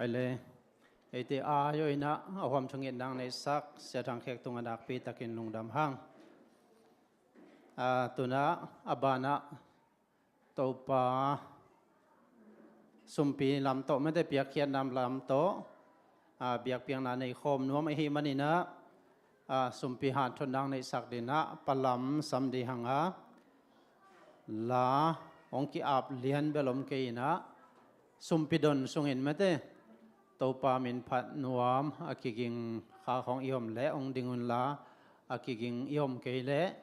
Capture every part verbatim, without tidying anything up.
Ai le, eite a yo inah a huam thunget nang neihsak Sia Thang Khek tungah nakpi takin lungdam hang. A, tunah a banah Topa sumpi lam tawh, mete piakkhiatna lam tawh, a, biakpiakna nei khawm nuam ahi maninah, a, sumpi hanthot nang neihsak dinah palam sam di hanga, la hong ki-ap lian bel om kei inah, sumpi don sungin mete Topa min phat nuam a kiging kha khawng i om leh hong ding unla, a kiging i om kei leh,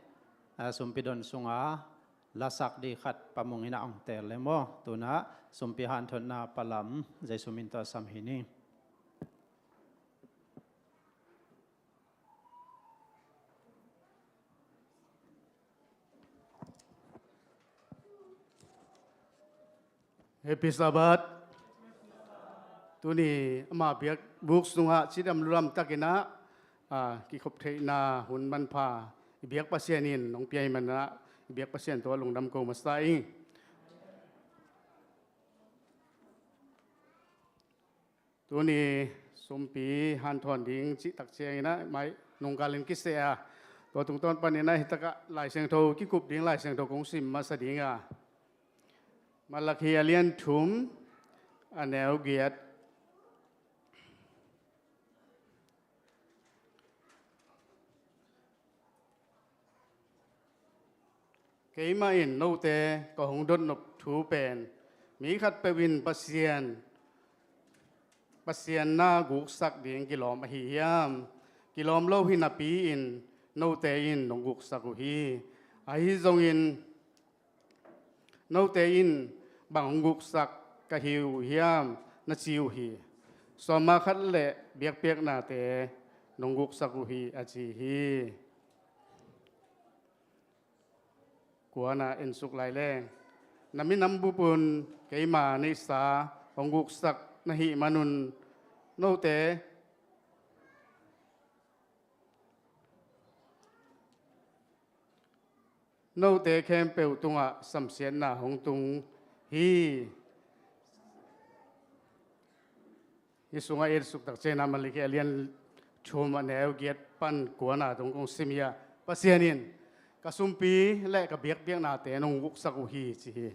a, sumpi don sunga lasak di khat pamung inah hong teel le maw. Tunah sumpi hanthotna palam Jesu min tawh sam hi ni. Happy Sabbath. Tuni ama biakbuk sungah cidam ludam takinah, a, kikhop theihna hun manpha i biak Pasian in hong pia hi manah, i biak Pasian tawh lungdam ko masa ing. Tuni sumpi hanthawn ding cihtak cianginah mai nungkalin kiseh a, tua tungtawn paninah hitakah Lai Siangtho kikup ding Lai Siangtho kong sim masa dinga, Malakhi a lian thum, a neu giat. Keimah in note ka hong dotnop thu pen, mi khatpeuh in Pasian, Pasian na guksak ding kilawm ahi hiam? Kilawm lo hi napi-in note in nong guksak uh hi. Ahi zongin note in bang hong guksak ka hi uh hiam na ci uh hi. Sawma khat le biakpiaknate nong guksak uh hi, a ci hi. Kuana ensuk lai leng, na minam bupun keima neihsa hong guksak na hih manun note, note khempeuh tungah samsiatna hong tung hi. Hih sungah i et suktak ciangin ah Malakhi a lian thum a neu giat pan kuana tung kong sim hi a, Pasian in ka sumpi le ka biakpiaknate nong guksak uh hi ci hi.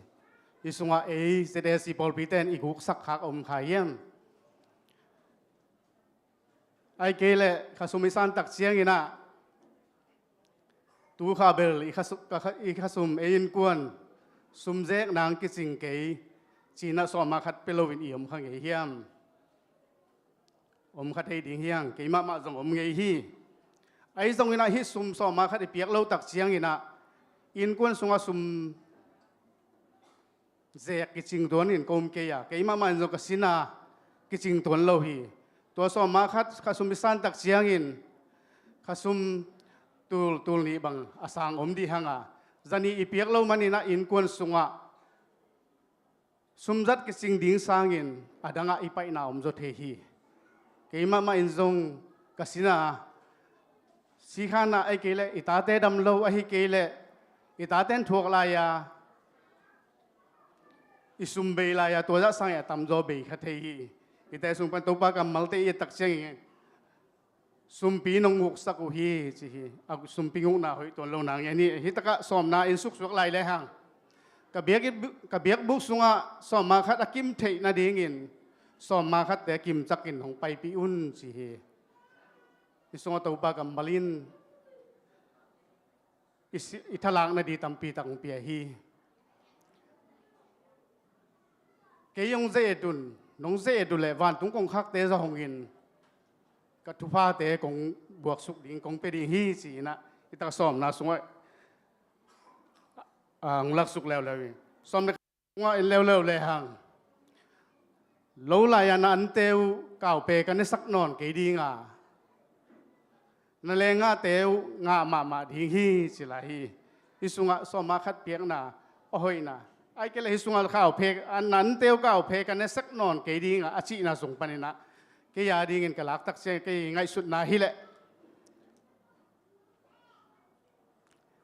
Hih sungah ei Z A C pawlpite in i guksak khak a om kha hiam? Ahih kei leh khasum i santak ciangin ah, tu kha bel i khasu-, ka kha-, i khasum, ei innkuan sum zek nang kicing kei ci-in ah sawma khat pia loin i om kha ngei hiam? Om kha thei ding hi hang, keimah mah zong om ngei hi. Ahi zongin ah hih sum sawma khat i piak lotak ciangin ah innkuan sungah sum zek kicing tuan in ka um kei a, keimah mah in zong ka sin a kicing tuan lo hi. Tua sawma khat khasum i santak ciangin khasum tul, tul nih bang a sang om dih hang a, zanih i piak lo manin ah innkuan sungah sum zat kicing ding sangin a dangah i paihna om zaw thei hi. Keimah mah in zong ka sin a, sikhan ah ahih kei leh i tate dam lo, ahih kei leh i tate in thuak lai-a i sum bei lai-a, tua zah sangin a tamzaw bei kha thei hi. Hihte sung pan Topa kammalte i et tak ciangin sumpi nong guksak uh hi ci hi. A sumpi gukna hoih tuan lo nang hi a ni. Hih takah sawmna in suksuak lai lehang, ka biak, ka biakbuk sungah sawma khat a kim theih nadingin sawma khatte kimcakin hong paipih un ci hi. Hih sungah Topa kammal in i si-, i thalak nading tampi tak hong pia hi. Kei hong ze-et un, nong ze-et uh leh vantung kongkhakte zahongin ka thuphate kong buaksuk ding, kong pia ding hi ci-in ah, hih tak sawmna sungah, ah, hong laksuk leuleu hi. Sawm le khat sungah en leuleu lehang, lo lai-a na ante uh kaupe ka nesak nawn kei ding a, na leenggahte uh ngah mahmah ding hi ci lai hi. Hih sungah sawma khat piakna a hoihna, ahih kei leh hih sungah kaupe, a, na ante uh kaupe ka nesak nawn kei ding a, a cihna sung panin ah kei a dingin ka laktak ciang kei ngaihsutna hi leh,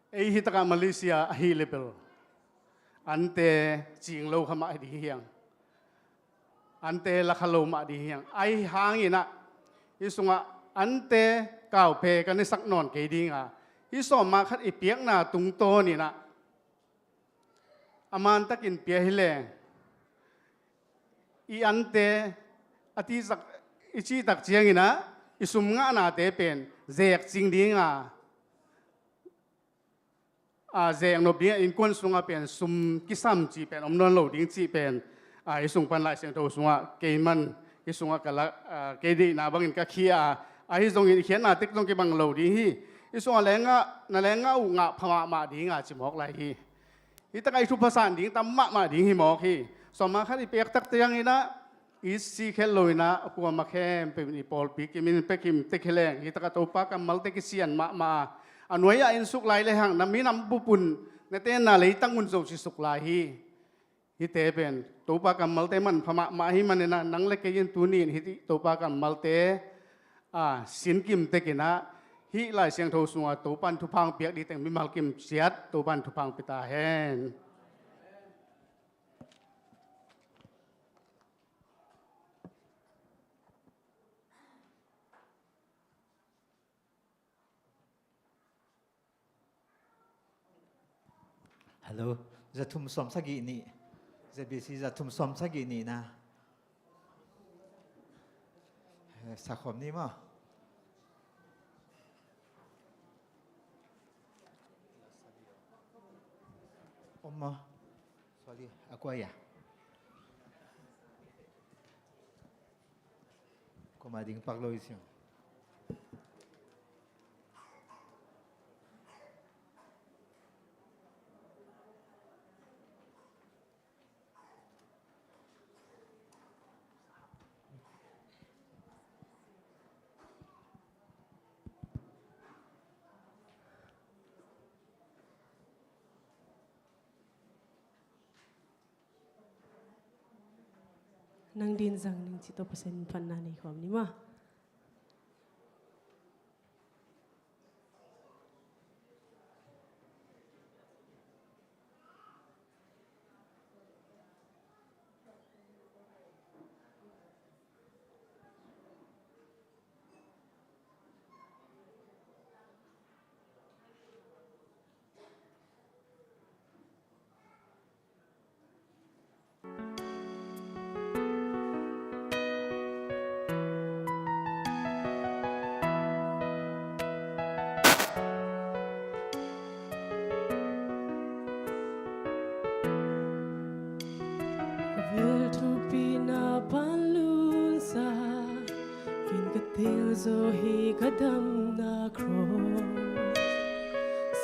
ei hih takah Malaysia ahih leh bel ante cing lo kha mah hi ding hi hang. ante lakha lo mah ding hi hang. Ahi hangin ah, hih sungah ante kauphe ka nesak nawn kei ding a, hih sawmah khat i piakna tungtawn in ah, a mantakin pia hi leng, i ante a cihtak, i cihtak ciangin ah, i sum ngahnate pen zek cing ding a, a, zek nop ding a, innkuan sungah pen sum kisam cih pen om nawn lo ding cih pen, a, i sung pan Lai Siangtho sungah keiman, i sungah ka la, a, kei deihna bangin ka khia a, ahi zongin i khiatna tek zong kibang lo ding hi. I sungah lengah, na lengah uh ngah pha mahmah ding a ci mawk lai hi. Hih takah i thupha san ding tam mahmah ding hi mawk hi. Sawmah khat i piak tak ciangin ah, i si khet lo in ah, a kuamah khempeuh in i pawlpi kim in pia kim tek hi leng, hih takah Topa kammalte kisian mahmah a, a nuai-ah in suk lai lehang, na minam bup un, na tenna leitang un zong ci suk lai hi. Hihte pen Topa kammalte manpha mahmah ahih manin ah, nang le kei in tuni in hih Topa kammalte, a, sin kim tek in ah, hih Lai Siangtho sungah Topa in thupha hong piak ding teng mimal kim ciat Topa in thupha hong pia ta hen. Hello. Za thum sawm sagih nih. Z B C za thum sawm sagih nihna. Eh, sakhawm ni maw? Om maw? Sorry, a kua hia? Kua mah ding pak lo i siang. Nang din zang ning ci tawh Pasian phatna nei khawm ni maw. Ka vel thupina pan lunsa, ken ka teel zaw hi ka damna cross.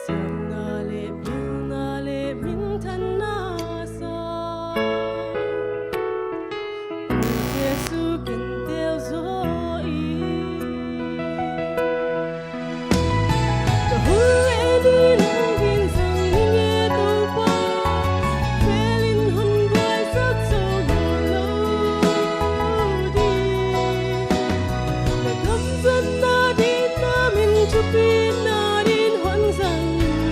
Siamna le pilna le minthanna sang, Jesu ken teel zaw hi. Ka hun le ni nang din zang ning e Topa, velin hong buaisak zo nawn lo ding. Na kamzatna din, na min thupitna din hong zang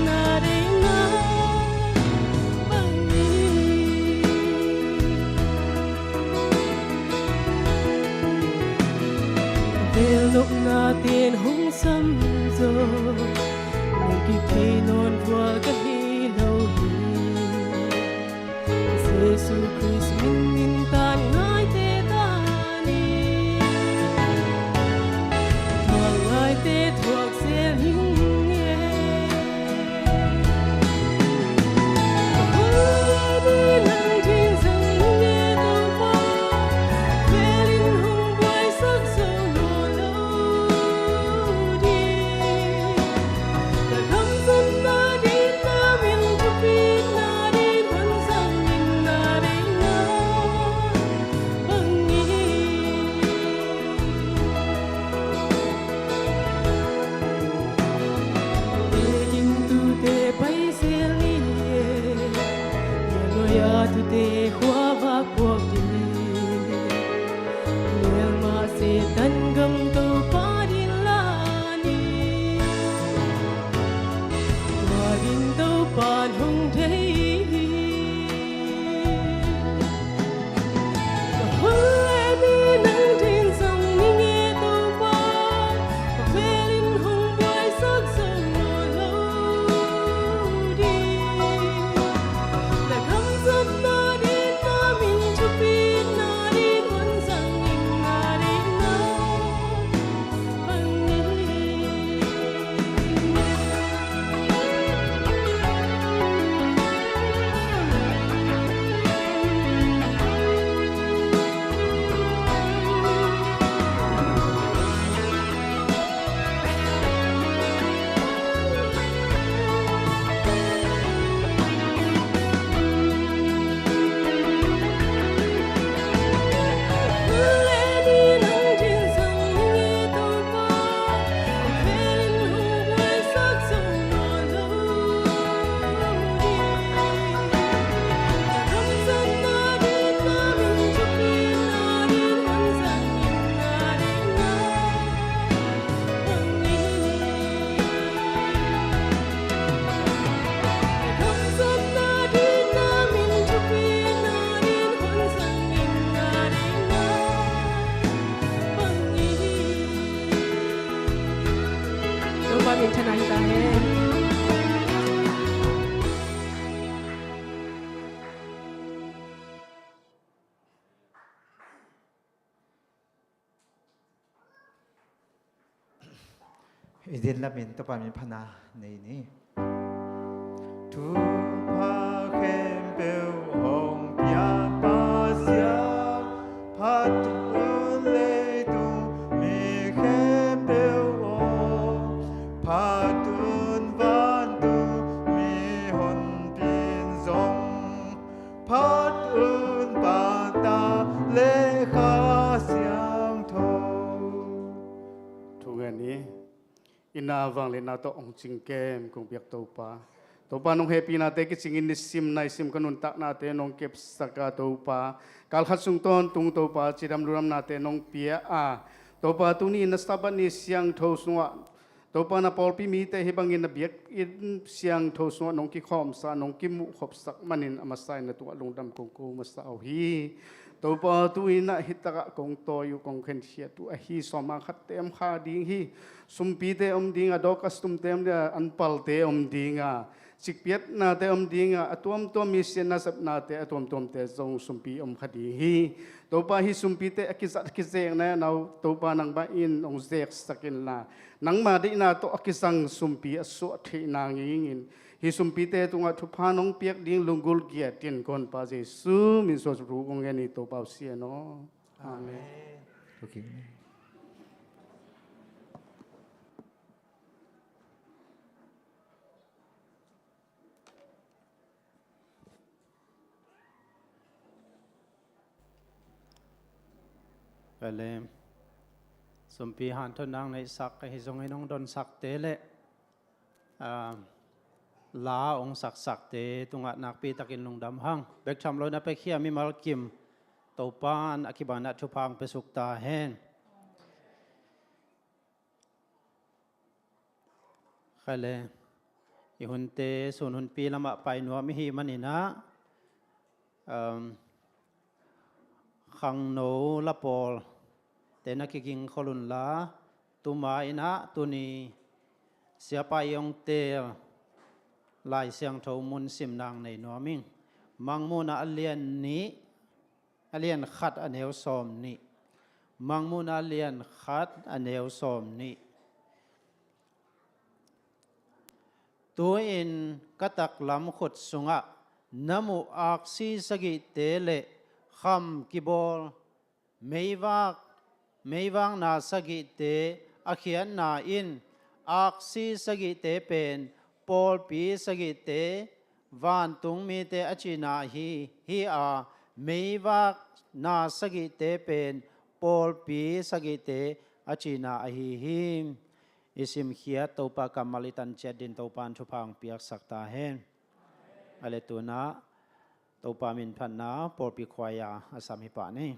na deihna bang hi. Vel nopna ten hong sam zaw, nang kipei nawn vual ka hi lo hi. Jesu Khrist min in tan ngaite ta ni. Thuak ngaite thuak zel ning e. I din lamin Topa min phatna nei ni. Thupha khempeuh hong pia Pa siangtho, phat un leitung mi khempeuh aw, phat un vantung mi honpi in zong, phat un Pa, Ta le Kha Siangtho. Thu ngen ni. Inn ah vangliatna tawh hong cing kem kong piak Topa. Topa, nong hehpihnate kicingin nisim naisim ka nuntaknate nong kepsak a Topa, kalkhat sung tawntung Topa, cidam ludamnate nong pia a Topa, tuni na Sabbath ni siangtho sungah Topa, na pawlpi mite hih bangin na biakinn siangtho sungah nong kikhawmsa, nong kimuhkhopsak manin a masa in na tungah lungdam kong ko masa uh hi. Topa, tu-in ah hih takah kong tawi uh, kong khenkhiat uh ahi. Sawm a khatte om kha ding hi. Sumpite om ding a, Dorcas tumte om ding a, anpalte om ding a, cikpiatnate om ding a, a tuamtuam mi siatna sepnate a tuamtuamte zong sumpi om kha ding hi. Topa, hih sumpite a kizat a kizekna in ah Topa, nangmah in hong zeksak inla, nangma deihna tawh a kizang sumpi a suah theih nangin hih sumpite tungah thupha nong piak ding lunggulh giat in ka Honpa Jesu min suang thu kong ngen hi, Topa uh Sian aw. Amen. Amen. Okay. Ka le, sumpi hanthawn nang neihsak ka hi zongin hong donsakte le, ah, la hong saksakte tungah nakpi takin lungdam hang. Bek tham lo na pia khia mimal kim Topa in a kibanah thupha hong piasuk ta hen. Kha le, i hunte sun hunpi lamah pai nuam i hih manin ah, um, khangno lapawlte na kiging khol unla, tuma in ah tuni Siapa i hong teel Lai Siangtho mun simna nei nuam ing. Mangmuhna a lian nih, a lian khat a neu sawm nih. Mangmuhna a lian khat a neu sawm nih. Tu-in ka taklam khut sungah na muh aksi sagihte le kham kibawl meivak, meivak na sagihte a khiatna in aksi sagihte pen pawlpi sagihte, vantung mite a cihna ahi hi a, meivak na sagihte pen pawlpi sagihte a cihna ahi hi. I simkhiat Topa kammal i tan ciat dingin Topa in thupha hong piaksak ta hen. A le tu-in ah Topa min phatna pawlpi khuaia a sam hi pah ni.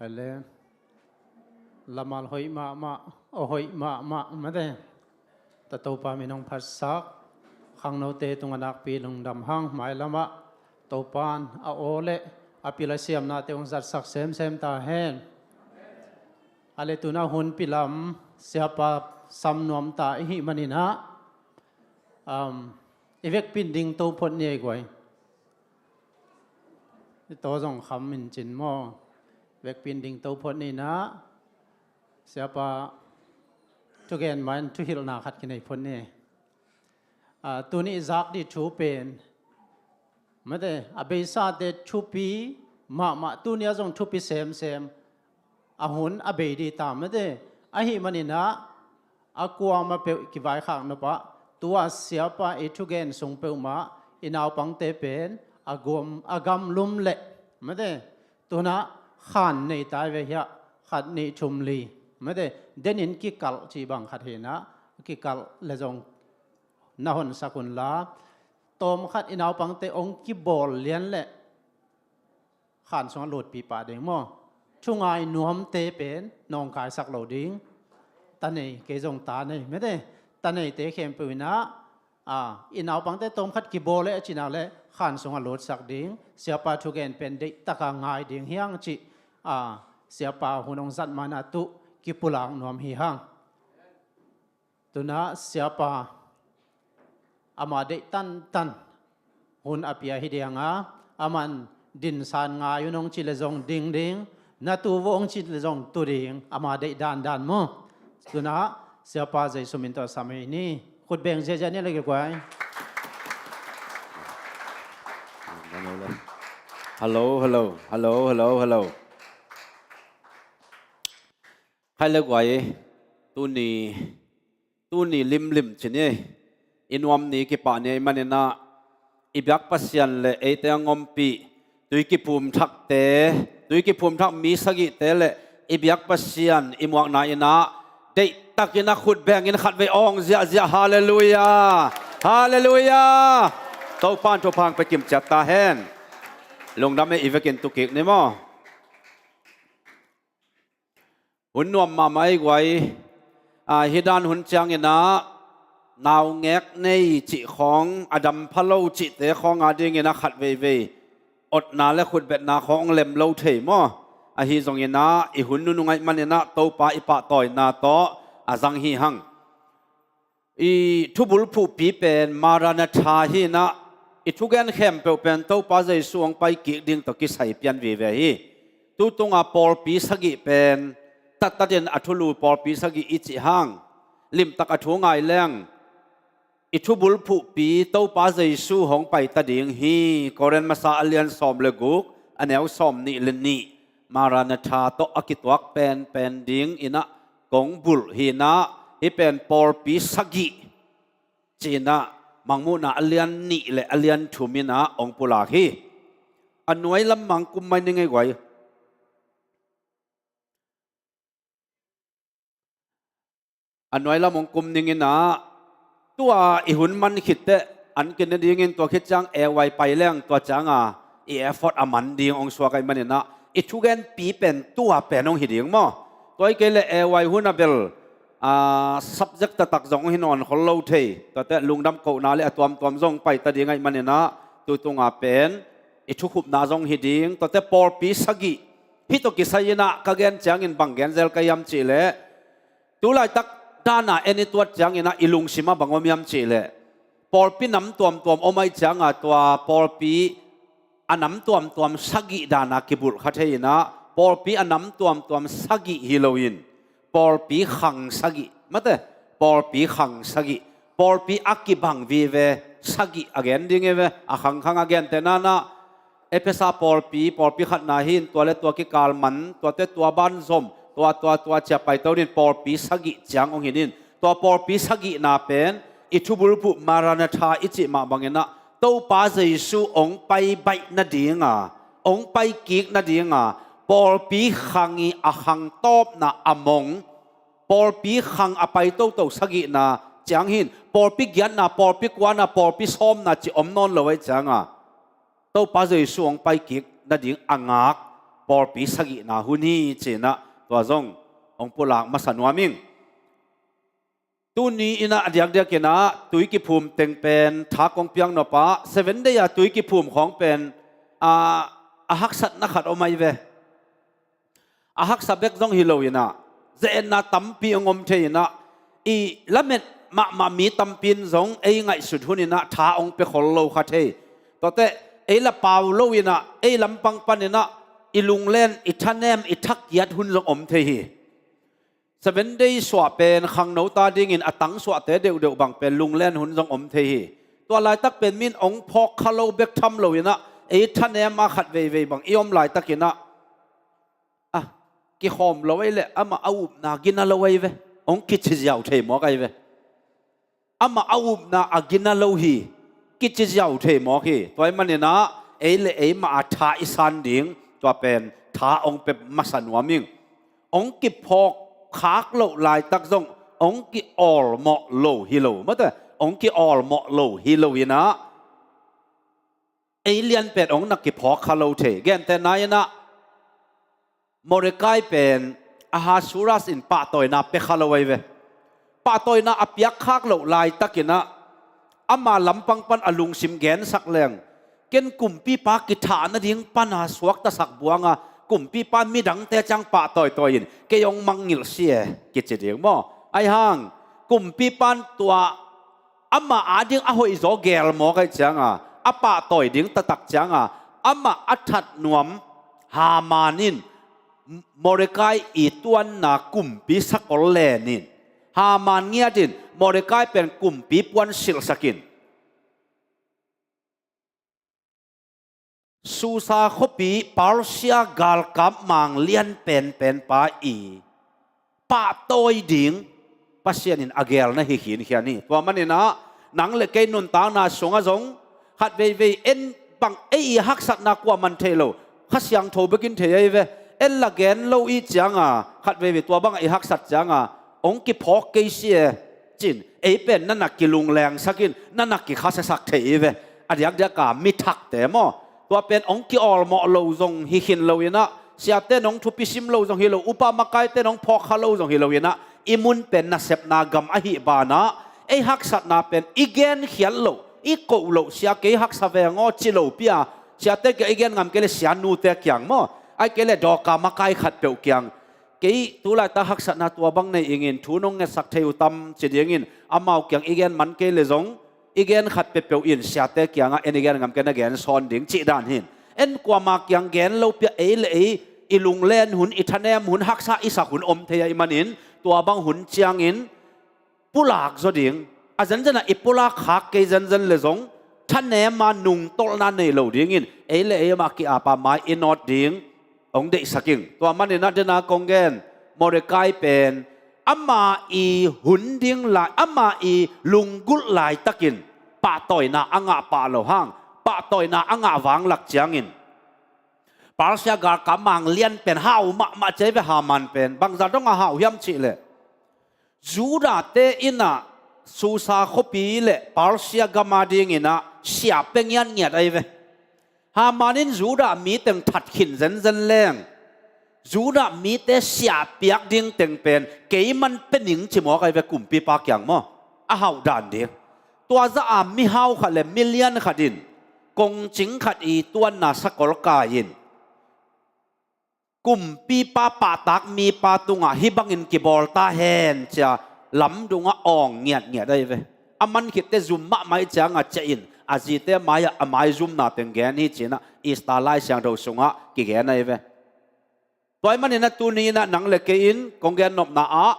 Le lamal hoih mahmah, a hoih mahmah mate. Ta Topa min hong phatsak. Khangnote tungah nakpi lungdam hang, mailamah Topan a aw le a pil a siamnate hong zatsak semsem ta hen. A le tuna hun pilam siapa sam nuam ta i hih maninah, um, i vekpin ding to phot ni ei guai. I taw zong kham in cin maw? Vekpin ding to phot ni inah siapa thugen ma in thuhilhna khat kinei phot ni. Ah, tuni i zak dih thu pen mate, a beisate thupi mahmah, tuni a zong thupi semsem. A hun a bei dih ta mate. Ahi maninah a kuama peuh kivaikhak nopah tua siapa i thugen sung peuhmah i naupangte pen a gam, a gamlum leh mate, tunah khan nei tai ve hiah, khat nih thum li mate, denin kikalh cih bang khat hinah kikalh le zong na honsak unla, tawmkhat i naupangte hong kibawl lian leh khan sungah lutpi pah ding maw? Thungai nuamte pen nawngkaisak lo ding. Ta nei, kei zong ta nei mate. Ta neite khempeuh inah, a, i naupangte tawmkhat kibawl le a cinak le khan sungah lutsak ding. Siapa thugen pen deihtaka ngai ding hiang cih, a, siapa hun hong zat manah tuh kipulak nuam hi hang. Tunah siapa ama deih tantan hun a pia hi ding a, aman dinsan ngai un hong cih le zong ding ding, na tu vo hong cih le zong tu ding, ama deih dandan maw? Tunah siapa Jesu min tawh sam hi ni. Khut beng ziahziah ni le kei guai. Hello, hello, hello, hello, hello. Khai le guai, tuni, tuni limlim cin ei. I nuam ni kipah ni ei maninah i biak Pasian le eite a ngompih tui kiphum thakte, tui kiphum thak mi sagihte le i biak Pasian i muakna inah deihtakin a khut bengin khatvei awng ziahziah. Halleluiah. Halleluiah. Topan thupha hong pia kimciat ta hen. Lungdam ei, i vekin tukik ni maw? Hun nuam mahmah ei guai. A, hih dan hun cianginah naungek nei cih khawng, a dam pha lo cihte khawng a dinginah khat veivei otna le khutbetna khawng hong lem lo thei maw? Ahi zonginah i hun nunung ahih maninah Topa i pahtawina tawh a zang hi hang. I thubulphuhpi pen Maranatha hinah, i thugen khempeuh pen Topa Jesu hong paikik ding tawh kisai pian vive hi. Tutunga pawlpi sagih pen tattatin a thulu pawlpi sagih i cih hang, limtak a thu ngai leng i thubulphuhpi Topa Jesu hong paita ding hi. Korin masa a lian sawm le guk, a neu sawm nih le nih, Maranatha tawh a kituak penpen dinginah kong bulh hinah, hih pen pawlpi sagih cinah Mangmuhna a lian nih le a lian thum inah hong pulak hi. A nuai lam mang kum mai ning ei guai. A nuai lam hong kum ninginah tua i hun man khitteh an kine dingin tua khit ciang A Y pai leng tua cianga i effort a man ding hong suak ahih maninah i thugenpi pen tua pen hong hi ding maw? Tua hi kei le A Y hun a bel, a, subject taktak zong hong hi nawn khol lo thei. Tuate lungdam kohna le a tuamtuam zong paita ding ahih maninah tutunga pen i thukhupna zong hi ding. Tuate pawlpi sagih hih tawh kisai inah ka gen ciangin bang gen zel ka hiam cihleh, tu laitak dana en i tuat cianginah i lungsimah bang om hiam cihleh, pawlpi nam tuamtuam om ahih cianga tua pawlpi a nam tuamtuam sagih dana kibulh kha thei inah, pawlpi a nam tuamtuam sagih hi loin pawlpi khang sagih mate, pawlpi khang sagih, pawlpi a kibang vive sagih a gen ding hi ve. A khangkhang a gente nanah Efesa pawlpi, pawlpi khatna hin tua le tua kikal man, tuate tua banzom, tua, tua, tua cia paito dingin pawlpi sagih ciang hong hi dingin, tua pawlpi sagihna pen i thubulphuh Maranatha i cih mah banginah Topa Jesu hong pai baih nadinga, hong pai kik nadinga, pawlpi khang i a khang tawpna a mong, pawlpi khang a pai toto sagihna ciang hin, pawlpi giatna, pawlpi kuana, pawlpi sawmna ci om nawn lo ahih cianga Topa Jesu hong paikik nading a ngak pawlpi sagihna hun hi ci-in ah tua zong hong pulak masa nuam ing. Tuni in ah a diakdiak in ah tui kiphum teng pen tha kong piak nop a, Seven Day a tui kiphum khawng pen a, a haksatna khat om ahi ve. A haksa bek zong hi lo in ah, ze-etna tampi hong om thei in ah, i lamet mahmah mi tampi in zong ei ngaihsut hun in ah tha hong pia khol lo kha thei. Tuate ei la pau lo in ah, ei lampang pan in ah i lunglen, i thanem, i thakiat hun zong om thei hi. Seven Day suah pen khangno ta dingin a tang suahte deuhdeuh bang pen lunglen hun zong om thei hi. Tua laitak pen min hong phawk kha lo bek tham lo in ah, ei thanem a khat veivei bang i om laitak in ah, a, kikhawm lo ei leh amah a upna gina lo ei ve, hong kici ziau thei mawk ei ve. Amah a upna a gina lo hi, kici ziau thei mawk hi. Tua ahih manin ah ei le ei mah a tha i san ding, tua pen tha hong pia masa nuam ing. Hong kiphawk khak loh laitak zong hong ki-awlmawh lo hi lo, mate, hong ki-awlmawh lo hi lo in ah, ei lianpen hong na kiphawk kha lo thei. Gentehna in ah, Mordecai pen Ahasuerus in pahtawina pia kha lo ahi ve. Pahtawina a piak khak loh laitak in ah, ama lampang pan a lungsim gensak leng, ken kumpipa kithah nading pan a suaktasak buang a, kumpipa midangte ciang pahtawitawi in kei hong mangngilh si e, kici ding maw? Ahi hang kumpipa in tua ama ading a hoihzaw gel mawk ahih ciang a, a pahtawi ding taktak ciang a, amah a that nuam Haman in Mordecai i tuanna kumpi sakol len in, Haman ngiat in Mordecai pen kumpi puan silhsak in, Susa khuapi Persia galkap mang lian penpen pa i pahtawi ding Pasian in a gel na hi khinkhian hi. Tua manin ah nang le kei nuntakna sungah zong khat veivei en bang ei i haksatna kuaman thei lo, Kha Siangtho bekin thei ahi ve. En la gen lo i ciang a, khat veivei tua bang a i haksat ciang a, hong kiphawk kei si e, ci-in ei pen na na kilunglengsak in, na na kikhasiasak thei i ve. A diakdiak a mi thakte maw, tua pen hong ki-awlmawh lo zong hi khin lo in ah, siate in hong thupi sim lo zong hi lo, upa makaite in hong phawk kha lo zong hi lo in ah, i mun pen nasepna gam ahih ban ah, ei haksatna pen i genkhiat loh, i koh loh, sia kei haksa veng aw ci lopi a, siate kiang i gen ngam kei leh sianute kiang maw, ahih kei leh Dorka makai khatpeuh kiang, kei tu laitak haksatna tua bang nei ing in, thu nong ngetsak thei uh tam ci ding in, amau kiang i gen man kei leh zong i gen khat peuhpeuh in siate kiangah en i gen ngam kei, na gen sawn ding cih dan hi. En kuama kiang gen lopi a, ei le ei i lunglen hun, i thanem hun, haksa i sak hun om thei ahih manin, tua bang hun ciangin pulak zaw ding. A zenzen ah i pulak khak kei zenzen leh zong thanem a nungtolhna nei lo dingin ei le ei mah ki-ap a mai i nawt ding hong deihsak ing. Tua manin ah dena kong gen, Mordecai pen ama i hun ding lai, ama i lunggulh laitakin pahtawina a ngah pah lo hang, pahtawina a ngah vanglak ciangin Persia galkap mang lian pen hau mahmah ci ahi ve. Haman pen bangzah dong a hau hiam cih leh, Judahte in ah Susa khuapi le Persia gam a dingin ah sia pia ngiatngiat ahi ve. Haman in Judah mi teng that khin zenzen leng, Judah mite sia piak ding teng pen keiman pia ning ci mawk ahi ve, kumpipa kiang maw, a hauh dan ding. Tua zah a mihau khat le milian khat in kongcing khat i tuanna sakol kai in, kumpipa pahtak mipa tungah hih bangin kibawl ta hen ci-a lamdungah awng ngiatngiat ahi ve. A man khitteh zum mahmah ahih ciangah ciah in, a zite mai-ah a maizumna teng gen hi ci-in ah Esther Lai Siangtho sungah kigen ahi ve. Tua ahih manin ah tuni in ah nang le kei in kong gen nopna ah,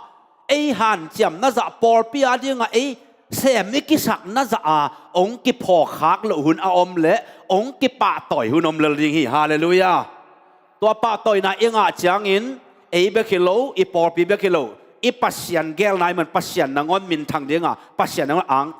ei hanciamna zah, pawlpi a dingah ei sem i kisakna zah a hong kiphawk khak loh hun a om leh hong kipahtawi hun om lel ding hi. Halleluiah. Tua pahtawina i ngah ciangin ei bek hi lo, i pawlpi bek hi lo, i Pasian gelna ahih man Pasian nangawn minthang ding a, Pasian nangawn ang,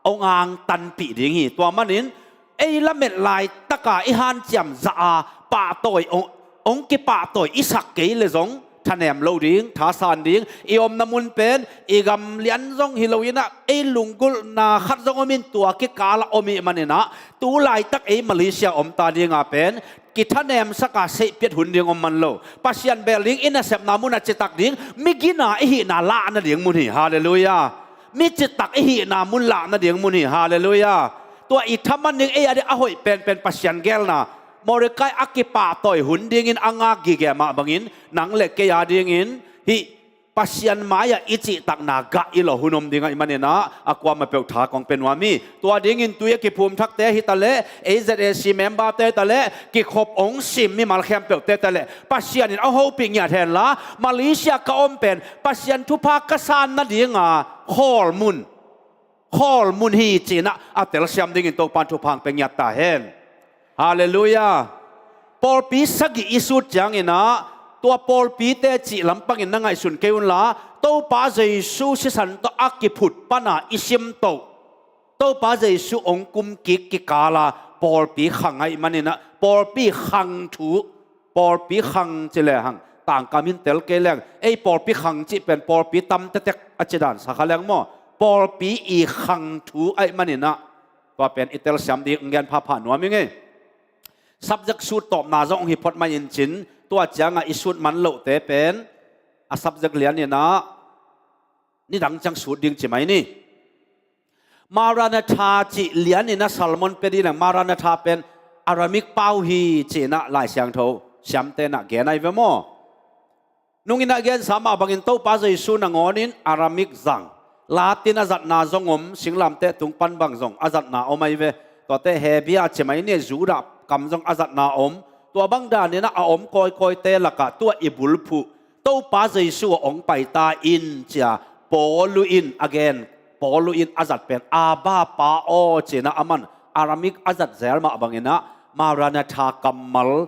hong angtanpih ding hi. Tua manin ei lamet laitaka i hanciam zah a pahtawi hong, hong kipahtawi i sak kei leh zong thanem lo ding, thasan ding. I omna mun pen i gam lian zong hi lo in ah, ei lunggulhna khat zong om in, tua kikal ah om ahih manin ah tu laitak ei Malaysia om ta ding a pen kithanemsak a seihpiat hun ding om man lo. Pasian beel ding i nasepna mun a citak ding, mi gina i hihna lah nading mun hi. Halleluiah. Mi citak i hihna mun lah nading mun hi. Halleluiah. Tua i thaman ding ei a ding a hoih penpen Pasian geelna, Mordecai a kipahtawi hun dingin a ngak gige mah bangin nang le kei a dingin hih Pasian mai-ah i cihtakna gah i lo hun om ding ahih manin ah, a kuamah peuh tha kong pia nuam hi. Tua dingin tui a kiphum thakte hi taleh, A Z A C member-te hi taleh, kikhop hong sim mimal khempeuhte hi taleh, Pasian in a hopih ngiat henla, Malaysia ka om pen Pasian thupha ka san nadinga khawl mun, khawl mun hi ci-in ah a telsiam dingin Topan thupha hong pia ngiat ta hen. Halleluiah. Pawlpi sagih i sut ciangin ah, tua pawlpite cih lampangin na ngaihsun kei unla, Topa Jesu sisan tawh a kiphut pana i simtoh, Topa Jesu hong kumkik kikala pawlpi khang ahih manin ah, pawlpi khang thu, pawlpi khang ci lehang tangkam in tel kei leng, ei pawlpi khang cih pen pawlpi tam tektek a ci dan sa kha leng maw? Pawlpi i khang thu ahih manin ah, tua pen i telsiam ding hong gen phapha nuam ing ei. Subject sut tawpna zong hi phot mai in cin, tua ciangah i sut man lohte pen a subject lianin ah nidang ciang sut ding ci mai ni. Maranatha cih lianin ah sermon pia ding leng, Maranatha pen Aramaic pau hi ci-in ah Lai Siangtho siamte in ah gen ahi ve maw? Nungin ah gensa mah bangin Topa Jesu nangawnin Aramaic zang, Latin a zatna zong om, singlamteh tung pan bang zong a zatna om ahi ve. Tuate Hebia ci mai ni, Judah kam zong a zatna om. Tua bang danin ah a om kawikawite lakah tua i bulphuh Topa Jesu ah hong paita in ci-a Paulu in a gen, Paulu in a zat pen Abba Pa aw ci-in ah aman Aramaic a zat zel mah bangin ah Maranatha kammal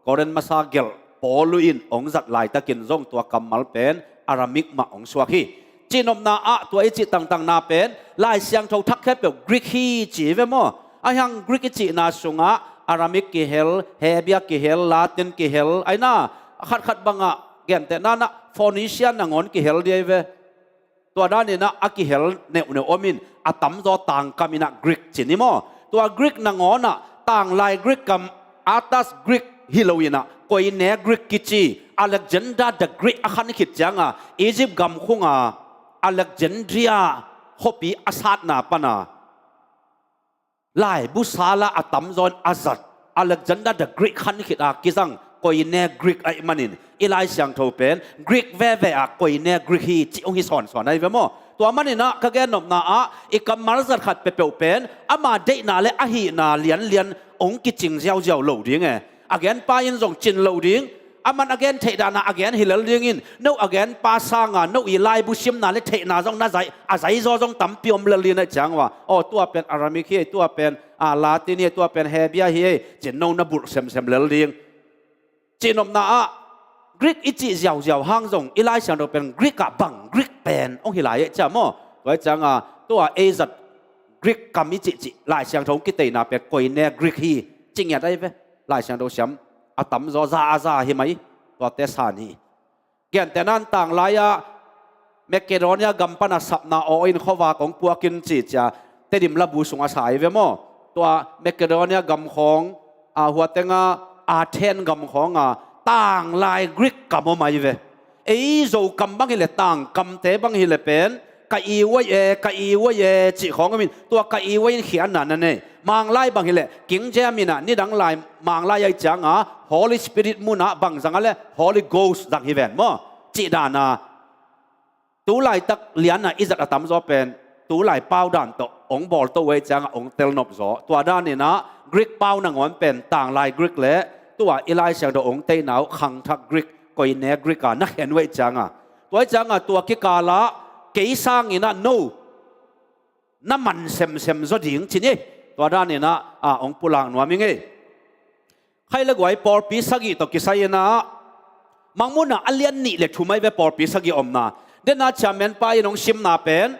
Korin masa gelh Paulu in hong zat laitakin zong tua kammal pen Aramaic mah hong suak hi. Cihnopna ah tua i cih tangtangna pen Lai Siangtho thak khempeuh Greek hi ci ve maw? Ahi hang Greek i cihna sungah Aramaic kihel, Hebia kihel, Latin kihel, ahi na, a khatkhat bangah gentehna-in ah Phoenicia nangawn kihel ding ahi ve. Tua danin ah a kihel neuhneuh om in, a tamzaw tangkam in ah Greek ci ni maw? Tua Greek nangawn ah tanglai Greek kam, Atlas Greek hi lo in ah koine Greek kici, Alexander the Great a khan khit cianga Egypt gam khunga Alexandria khuapi a satna pana laibu sala a tamzaw in a zat, Alexander the Great khan khit a kizang koine Greek ahih manin i Lai Siangtho pen Greek veve ah koine Greek hi cih hong hi sawnsawn ahi ve maw? Tua manin ah ka gennopna ah i kammal zat khat peuhpeuh pen ama deihna le a hihna lianlian hong kicing ziauziau lo ding e. A genpa in zong cin lo ding, aman a gen theih dana a gen hi lel dingin, no a genpa sanga no i laibu simna le theihna zong na zai, a zaizaw zong tampi om lel ding ahih ciang ua, aw, tua pen Aramaic hi, tua pen, a, Latin hi, tua pen Hebia hi, cin no na bulh semsem lel ding. Cihnopna ah Greek i cih ziauziau hang zong i Lai Siangtho pen Greek ah bang Greek pen hong hi lai ahih ciang maw? Tua ahih cianga tua ei zat Greek kam i cihcih Lai Siangtho hong kiteina pen koine Greek hi ci ngiat ahi ve. Lai Siangtho siam a tamzaw za a za hi mai, tuate san hi. Gentehna-in tanglai-ah Macedonia gam pana sapna aw in khuavak hong puakin ci cia Tedim labu sungah sa ahi ve maw? Tua Macedonia gam khawng, a, hua tenga Athen gam khawnga tanglai Greek kam om ahi ve. Ei Zokam bang hileh tangkamte bang hileh pen ka iwai e, ka iwai e cih khawng om in, tua ka iwai in khiatna na nei. Manglai bang hileh King James in ah nidang lai Manglai ahih cianga Holy Spirit munah bang zang a le Holy Ghost zang hi ven maw? Cih dana tu laitak liana i zat a tamzaw pen tu lai pau dan tawh hong bawl to uh ahih cianga hong telnop zaw. Tua danin ah Greek pau nangawn pen tanglai Greek le tua i Lai Siangtho hong teina uh khangthak Greek, koine Greek a na khen uh ahih cianga, tua ahih cianga tua kikalah kei sangin ah no na man semsem zaw ding ci ni. Tua danin ah, a, hong pulak nuam ing ei. Khai le guai pawlpi sagih tawh kisai-in ah Mangmuhna a lian nih le thum ahi ve pawlpi sagih omna. Dena chairman pa in hong simna pen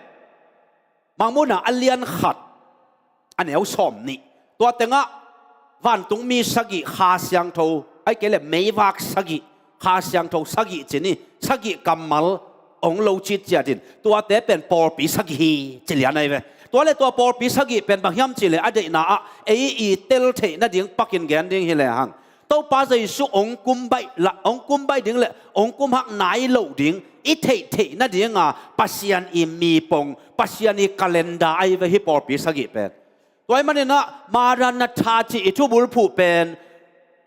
Mangmuhna a lian khat a neu sawm nih. Tua tengah vantungmi sagih, Kha Siangtho, ahih kei leh meivak sagih, Kha Siangtho sagih ci ni, sagih kammal hong lo citciat in, tuate pen pawlpi sagih hi ci lian ahi ve. Tua le tua pawlpi sagih pen bang hiam cih leh a deihna ah ei i tel theih nading pakin gen ding hi lehang, Topa Jesu hong kum baih la, hong kum baih ding le hong kum hak nai lo ding i theih theih nadinga Pasian i mipong, Pasian i calendar ahi ve hih pawlpi sagih pen. Tua ahih maninah Maranatha cih i thubulphuh pen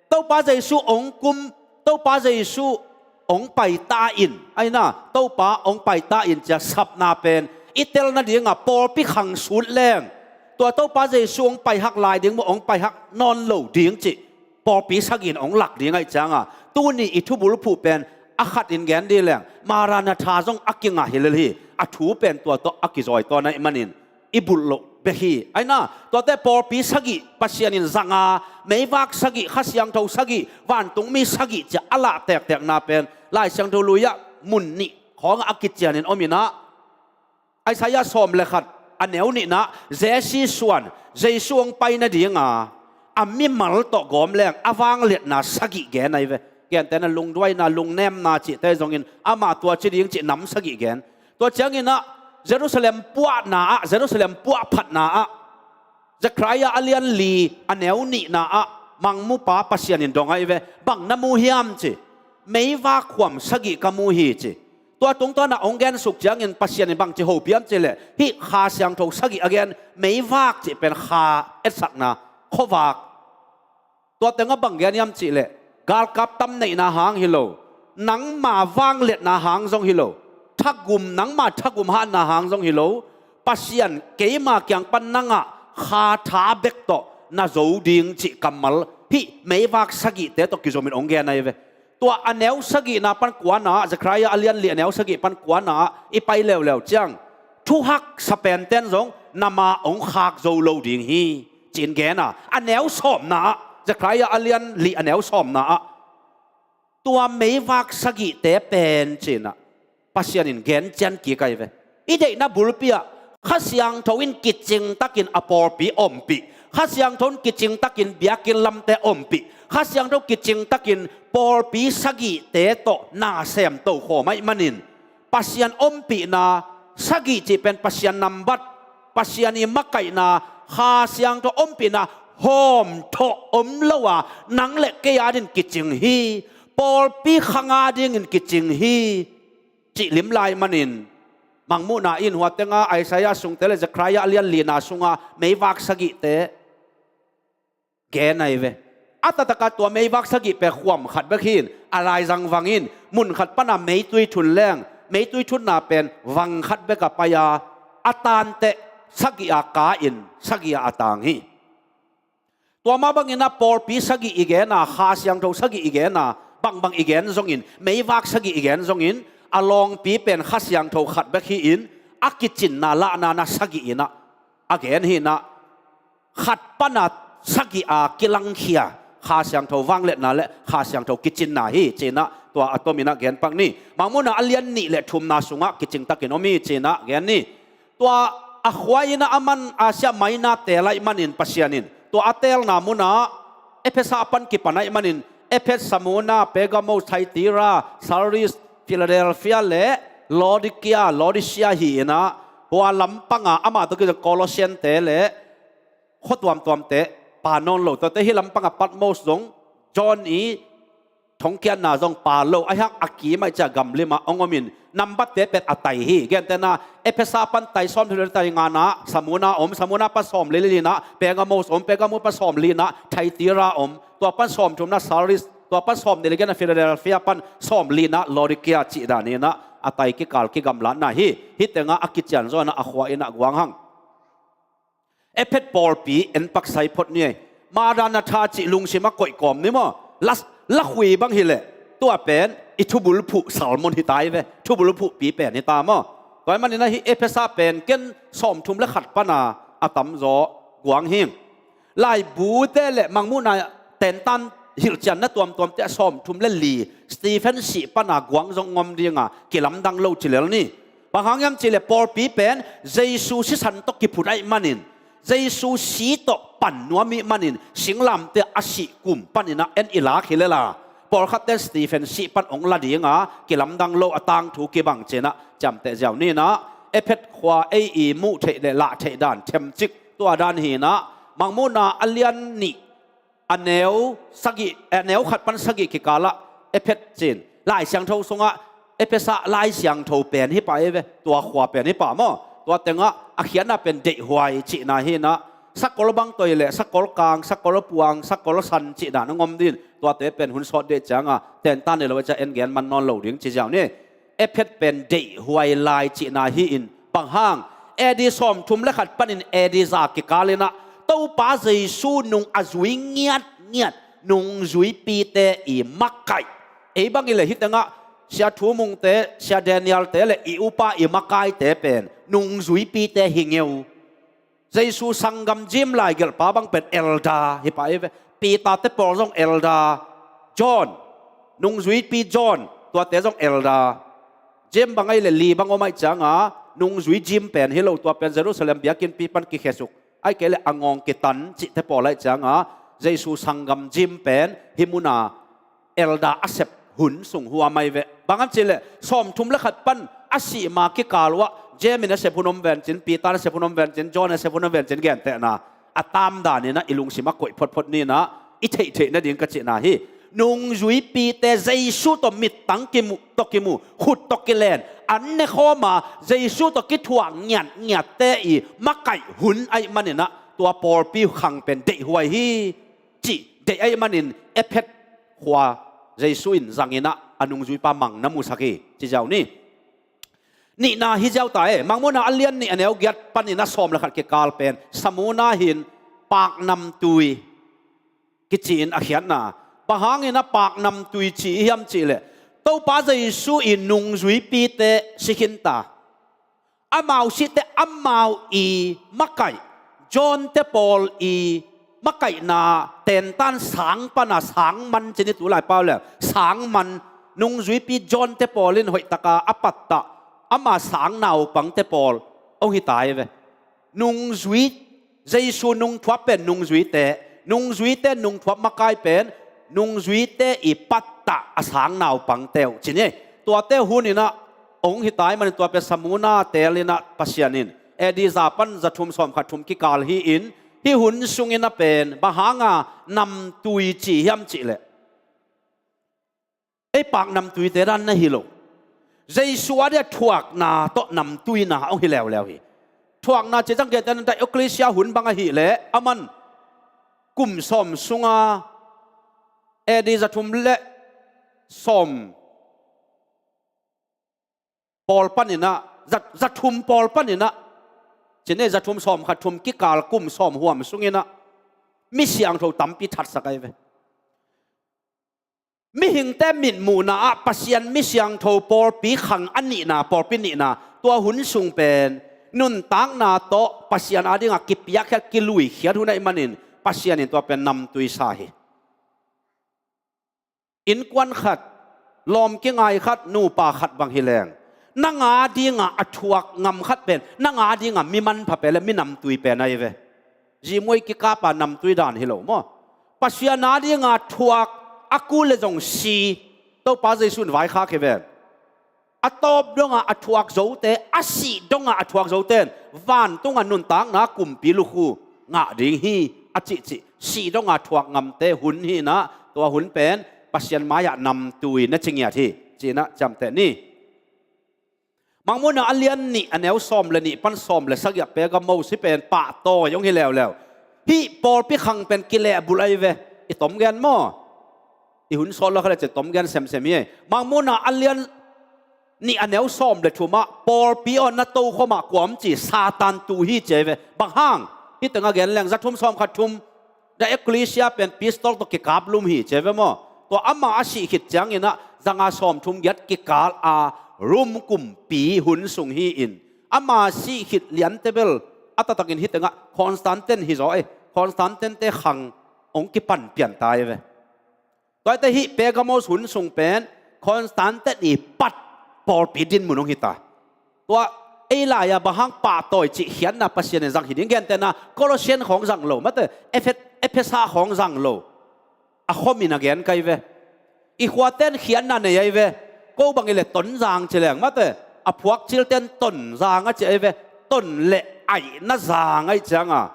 Topa Jesu hong kum, Topa Jesu hong pai ta in, aina Topa hong pai ta in cia sapna pen i tel nadinga pawlpi khang sut leng tua Topa Jesu hong pai hak lai ding maw, hong pai hak nawn lo ding cih pawlpi sagih in hong lak ding ahih cianga tuni i thubulphuh pen a khat in gen dih leng Maranatha zong a kingah hi lel hi. A thu pen tua tawh a kizawi tawn ahih manin i bulh loh bek hi. Aina tuate pawlpi sagih Pasian in zanga meivak sagih, Kha Siangtho sagih, vantungmi sagih cia a lah tektekna pen Lai Siangtho lui-ah mun nih khawngah a kicianin om inah Isaiah sawm le khat a neu nihna Jesse suan Jesu hong pai nadinga a mimal tawh gawm leng a vangliatna sagih gen ahi ve. Gentehna lungduaina, lungnemna cihte zongin amah tua ci ding cih nam sagih gen. Tua cianginah Jerusalem puahna ah, Jerusalem puahphatna ah Zechariah a lian li a neu nihna ah mangmupa Pasian in dong ahi ve. Bang na mu hiam ci. Meivak khuam sagih ka mu hi ci. Tua tungtawnah hong gensuk ciangin Pasian in bangci hopiam cihleh hih Kha Siangtho sagih a gen meivak cih pen kha etsakna khuavak. Tua tengah bang gen hiam cihleh galkap tam neihna hang hi lo, nangma vangliatna hang zong hi lo, thagum, nangma thagum hatna hang zong hi lo, Pasian keima kiang pan nangah kha tha bek tawh na zo ding cih kammal hih meivak sagihte tawh kizomin hong gen ahi ve. Tua a neu sagihna pan kuana ah, Zechariah a lian li a neu sagih pan kuana ah i pai leuleu ciang thuhaksa penten zong nama hong khak zo lo ding hi, ci-in gen a, a neu sawmna ah, Zechariah a lian li a neu sawmna ah tua meivak sagihte pen cinah Pasian in gen cian kik ahi ve. I deihna bulpi ah Kha Siangtho in kicingtakin a pawlpi ompih, Kha Siangtho in kicingtakin biakinn lamte ompih, Kha Siangtho kicingtakin pawlpi sagihte tawh na sem tokhawm ahih manin Pasian ompihna sagih cih pen Pasian nambat, Pasian i makaihna, Kha Siangtho ompihna hawmthawh om lo a nang le kei adingin kicing hi. Pawlpi khang adingin kicing hi, cih lim lai manin Mangmuhna in hua tenga Isaiah sungte le Zechariah a lian lina sunga meivak sagihte gen ahi ve. A taktakah tua meivak sagih pen khuam khat bek hi-in a laizang vangin mun khat pana meitui thun leng meitui thunna pen vang khat bek a pai a, a tanteh sagih a ka-in sagih a a tang hi. Tua mah bangin a pawlpi sagih i gen a, Kha Siangtho sagih i gen a, bangbang i gen zongin, meivak sagih i gen zongin a lawngpi pen Kha Siangtho khat bek hi-in a kicinna lahna na sagih inah a gen hi-inah khat pana sagih a kilangkhia Kha Siangtho vangliatna le Kha Siangtho kicinna hi, cinah tua a tominah genpak ni. Mangmuhna a lian nih le thumna sungah kicingtakin om hi, cinah gen ni. Tua a khua inah a man Asia Minor teel ahih manin Pasian in tua a teelna munah Efesa pan kipan ahih manin Efesa, Smurna, Pergamos, Thyatira, Sardis, Philadelphia le Laodicea, Laodicea hi-inah hua lampanga amah tawh kizat Colossian-te le khua tuamtuamte pha nawn lo, tuate hi lampanga Patmos zong John i thongkiatna zong pha lo, ahi hang a kim ah i ciah gamlim ah hong om in nambatte pet a tai hi. Gentehna Efesa pan tai sawmthum le tai ngana Smurna om, Smurna pan sawmli le lina Pergamos om, Pergamos pan sawmlina Thyatira om, tua pan sawmthumna Sardis, tua pan sawmnih le giatna Philadelphia, pan sawmlina Laodicea cih dan inah a tai kikal kigamlatna hi. Hih tengah a kician zawnah a khua inah guang hang. Efet pawlpi en paksai phot ni ei. Maranatha cih lungsim a koih kawm ni maw? La, lakhui bang hileh tua pen i thubulphuh sermon hi ta hi ve. Thubulphuhpi pen hi ta maw? Tua ahih maninah hih Efesa pen ken sawmthum le khat pana a tamzaw guang hing. Laibute le Mangmuhna tentan hilhcianna tuamtuamte a sawmthum le li Stephen sih pana guang zong ngom dinga kilamdang lo ci lel ni. Bang hang hiam cihleh pawlpi pen Jesu sisan tawh kiphut ahih manin, Jesu si tawh pan nuam ahih manin singlamteh a sih kum paninah en i lak hi lela, pawlkhatte Stephen sih pan hong la dinga kilamdang lo a tangthu kibang cinah ciamteh ziau ninah Efet khua ei i muh theih le lah theih dan themcik tua dan hinah Mangmuhna a lian nih a neu sagih, a neu khat pan sagih kikalah Ephet cin Lai Siangtho sungah Ephesa Lai Siangtho pen hi pah ei ve, tua khua pen hi pah maw? Tua tengah a khiatna pen deihhuai cihna hi inah, sakol bangtoi le sakol kang, sakol puang, sakol san cihna na ngom din, tuate pen hun sawt deh cianga tentan ni lo a ciah en gen man nawn lo ding ci ziau ni. Ephet pen deihhuai lai cihna hi in, bang hang, A D sawmthum le khat panin A D za kikal inah Topa Jesu nung a zui ngiatngiat nungzuipite i makaih. Ei bang i le hi tengah Sia Thu Mungte, Sia Danielte le i upa i makaite pen nungzuipite hi ngeu. Jesu sanggam gym lai gelhpa bang pen elder hi pah ei ve. Peter te pawl zong elder. John, nungzuipi John, tuate zong elder. Gym bang ei le li bang om aih cianga nungzui gym pen hi lo, tua pen Jerusalem biakinnpi pan kikhesuk, aih kei le a ngawng kitan cihte pawl aih cianga Jesu sanggam gym pen hi muna elder a sep hun sung huam ahi ve. Bang hang cih leh sawmthum le khat pan a sih ma kikal uh ah James in a sep hun om vencin, Peter in a sep hun om vencin, John in a sep hun om vencin gentehna a tamdan inah i lungsim a koih photphot ni inah i theihtheih nading ka cihna hi. Nungzuipite Jesu tawh mittang kimu, tawh kimu, khut tawh kilen, an nekhawm a Jesu tawh kithuak ngiatngiatte i makaih hun aih man inah tua pawlpi khang pen deihhuai hi cih deih aih manin Ephet khua Jesu in zang inah a nungzuipa mang na musak hi ci ziau ni. Nihna hi ziau ta e, Mangmuhna a lian nih a neu giat panin a sawm le khat kikal pen Samuna hin paknamtui kici in a khiatna. Bang hangin a paknamtui ci i hiam cih leh Topa Jesu i nungzuipite si khin ta. Amau sihte amau i makaih, John te pawl i makaihna tentan sang pana sang man ci ni, tu lai pau le sang man, nungzuipi John te pawl in hoihtaka a pattah ama sang naupangte pawl hong hi ta hi ve. Nungzui Jesu nungthuap pen nungzuite, nungzuite nungthuap makai pen nungzuite i pattah a sang naupangte uh ci ni. Tuate hun inah hong hi ta aih manin tua pen Samuna tel inah Pasian in A D za pan za thum sawm khat thum kikal hi in, hih hun sung inah pen bang hanga namtui ci hiam cih leh ei paknamtuite dan na hi lo. Jesu a dia thuakna tawh namtuina hong hi leuleu hi. Thuakna ci zang gentehna Dioclesia hun bang ahih leh aman kum sawm sunga A D za thum le sawm pawl paninah, za, za thum pawl paninah, ci ni, za thum sawm khat thum kikal kum sawm huam sunginah mi siangtho tampi thatsak ahi ve. Mihingte mitmuhna ah Pasian mi siangtho pawlpi khang a nihna, pawlpi nihna, tua hun sung pen nuntakna tawh Pasian adingah kipiakkhiat, kiluikhiat hun ahih manin Pasian in tua pen namtui sa hi. Innkuan khat, lawm kingai khat, nupa khat bang hi leng, nang adingah a thuak ngam khat pen nang adingah mi manpha pen le mi namtui pen ahi ve. Zimuai kikapa namtui dan hi lo maw? Pasian adingah thuak, a kul le zong si, Topa Jesu in vaikhak hi ven. A tawp dongah a thuak zote, a sih dongah a thuak zote in vantungah nuntakna kumpi lukhu ngah ding hi, a cihcih. Sih dongah thuak ngamte hun hinah, tua hun pen Pasian mai-ah namtui na ci ngiat hi cinah ciamteh ni. Mangmuhna a lian nih, a neu sawm le nih pan sawm le sagih ah Pergamos, hih pen pahtawi hong hi leuleu. Hih pawlpi khang pen kilehbulh ahi ve. I tomgen maw? I hun sawt lo kha le cin tomgen semsem hi. Mangmuhna a lian nih, a neu sawm le thumah pawlpi aw na tokhomah kua om ci, Satan tu hi ci ahi ve. Bang hang? Hih tengah gen leng za thum sawm khat thum, the ecclesia pen pistol tawh kikaplum hi ci ahi ve maw? Tua ama a sih khit cianginah zanga sawm thum giat kikal a Rom kumpi hun sung hi-in, ama sih khit liante bel a taktakin hih tengah Constantine hi zaw e. Constantine te khang hong kipan pian ta ahi ve. Tuate hih Pergamos hun sung pen Constantine i pat pawlpi dinmun hong hi ta. Tua ei lai-a bang hang pahtawi cih khiatna Pasian in zang hi ding. Gentehna Colossian khawng zang lo, mate, Ephet-, Ephesa khawng zang lo. A khomin a gen ka hi ve. I khuaten khiatna nei ahi ve. Ko bang i le Tonzang ci leng, mate, a phuak cilten Tonzang a ci ahi ve. Ton le aihna zang ahi cianga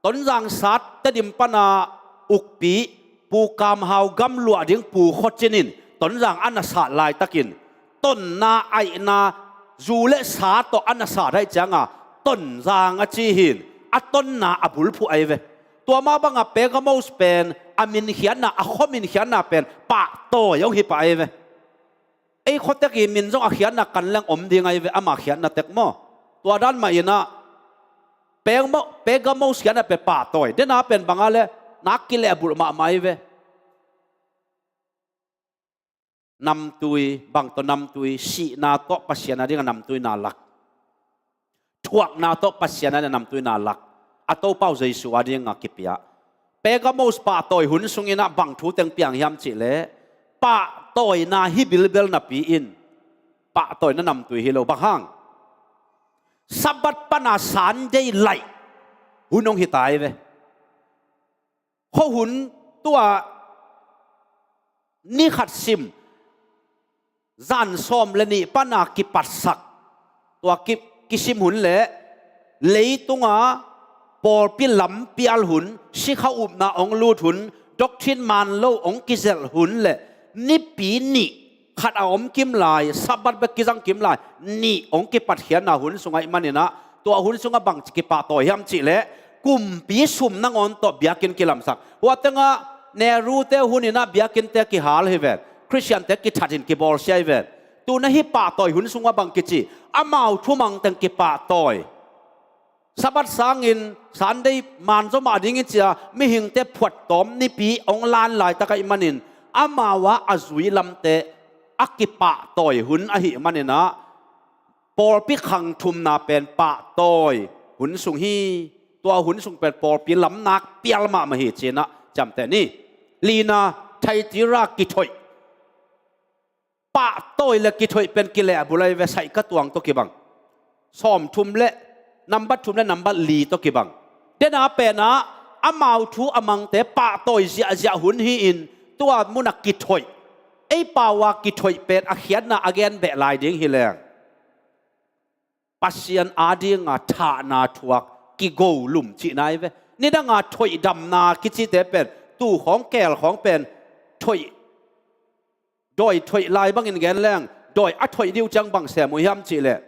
Tonzang sat Tedim pana ukpi Pu Kam Hau gamluah ding Pu Khua Cin in Tonzang a na sat laitakin tonna aihna zu le sa tawh a na sat ahih cianga Tonzang a ci hi in, a tonna a bulphuh ahi ve. Tua mah banga Pergamos pen a minkhiatna, a khua minkhiatna pen pahtawi hong hi pah ahi ve. Ei khuatek i min zong a khiatna kan leng om ding ahi ve, ama khiatna tek maw? Tua dan mah inah Pergamo-, Pergamos khiatna pen pahtawi. Dena pen banga le nak kilehbulh mahmah ahi ve. Namtui, bang tawh namtui, sihna tawh Pasian a dinga namtui na lak. Thuakna tawh Pasian a dinga namtui na lak. A Topa uh Jesu a dinga kipia. Pergamos pahtawi hun sunginah bang thu teng piang hiam cihleh, pahtawina hi bilbel napi in, pahtawina namtui hi lo. Bang hang? Sabbath pana Sunday laih hun hong hi ta hi ve. Khuahun tua ni khat sim, zan sawm le nih pana kipatsak, tua ki, kisim hun le leitunga pawlpi lampial hun, sikha upna hong lut hun, doctrine man lo hong kizelh hun le nipi nih, khat a om kim lai, Sabbath bek kizang kim lai, nih hong kipatkhiatna hun sung ahih maninah, tua hun sungah bang kipahtawi hiam cihleh, kumpi sum nangawn tawh biakinn kilamsak. Hua tengah Nehru te huninah biakinnte kihal hi ven, Khristiante kithat in kibawlsia hi ven. Tuna hih pahtawi hun sungah bang kici, amau thumang teng kipahtawi. Sabbath sangin Sunday manzaw mah dingin cia mihingte phuattawm nipi hong lan laitak ahih manin, amau ah a zui lamte a kipahtawi hun ahih maninah, pawlpi khang thumna pen pahtawi hun sung hi. Tua hun sung pen pawlpi lamnak pial mahmah hi cinah ciamteh ni. Lina, Thyatira kithoih. Pahtawi le kithoih pen kilehbulh ahi ve, saihka tuang tawh kibang. Sawmthum le nambat thum le nambat li tawh kibang. Dena penah amau thu a mangte pahtawi ziahziah hun hi-in, tua munah kithoih. Ei pau a kithoih pen a khiatna a gen beh lai ding hi leng, Pasian a dinga thahna thuak, kigo lum cihna hi ve. Nidanga thoihdamna kicite pen, tu khawng keel khawng pen thoih, dawi thoih lai bangin gen leng, dawi a thoih dih uh ciang bang sem uh hiam cihleh,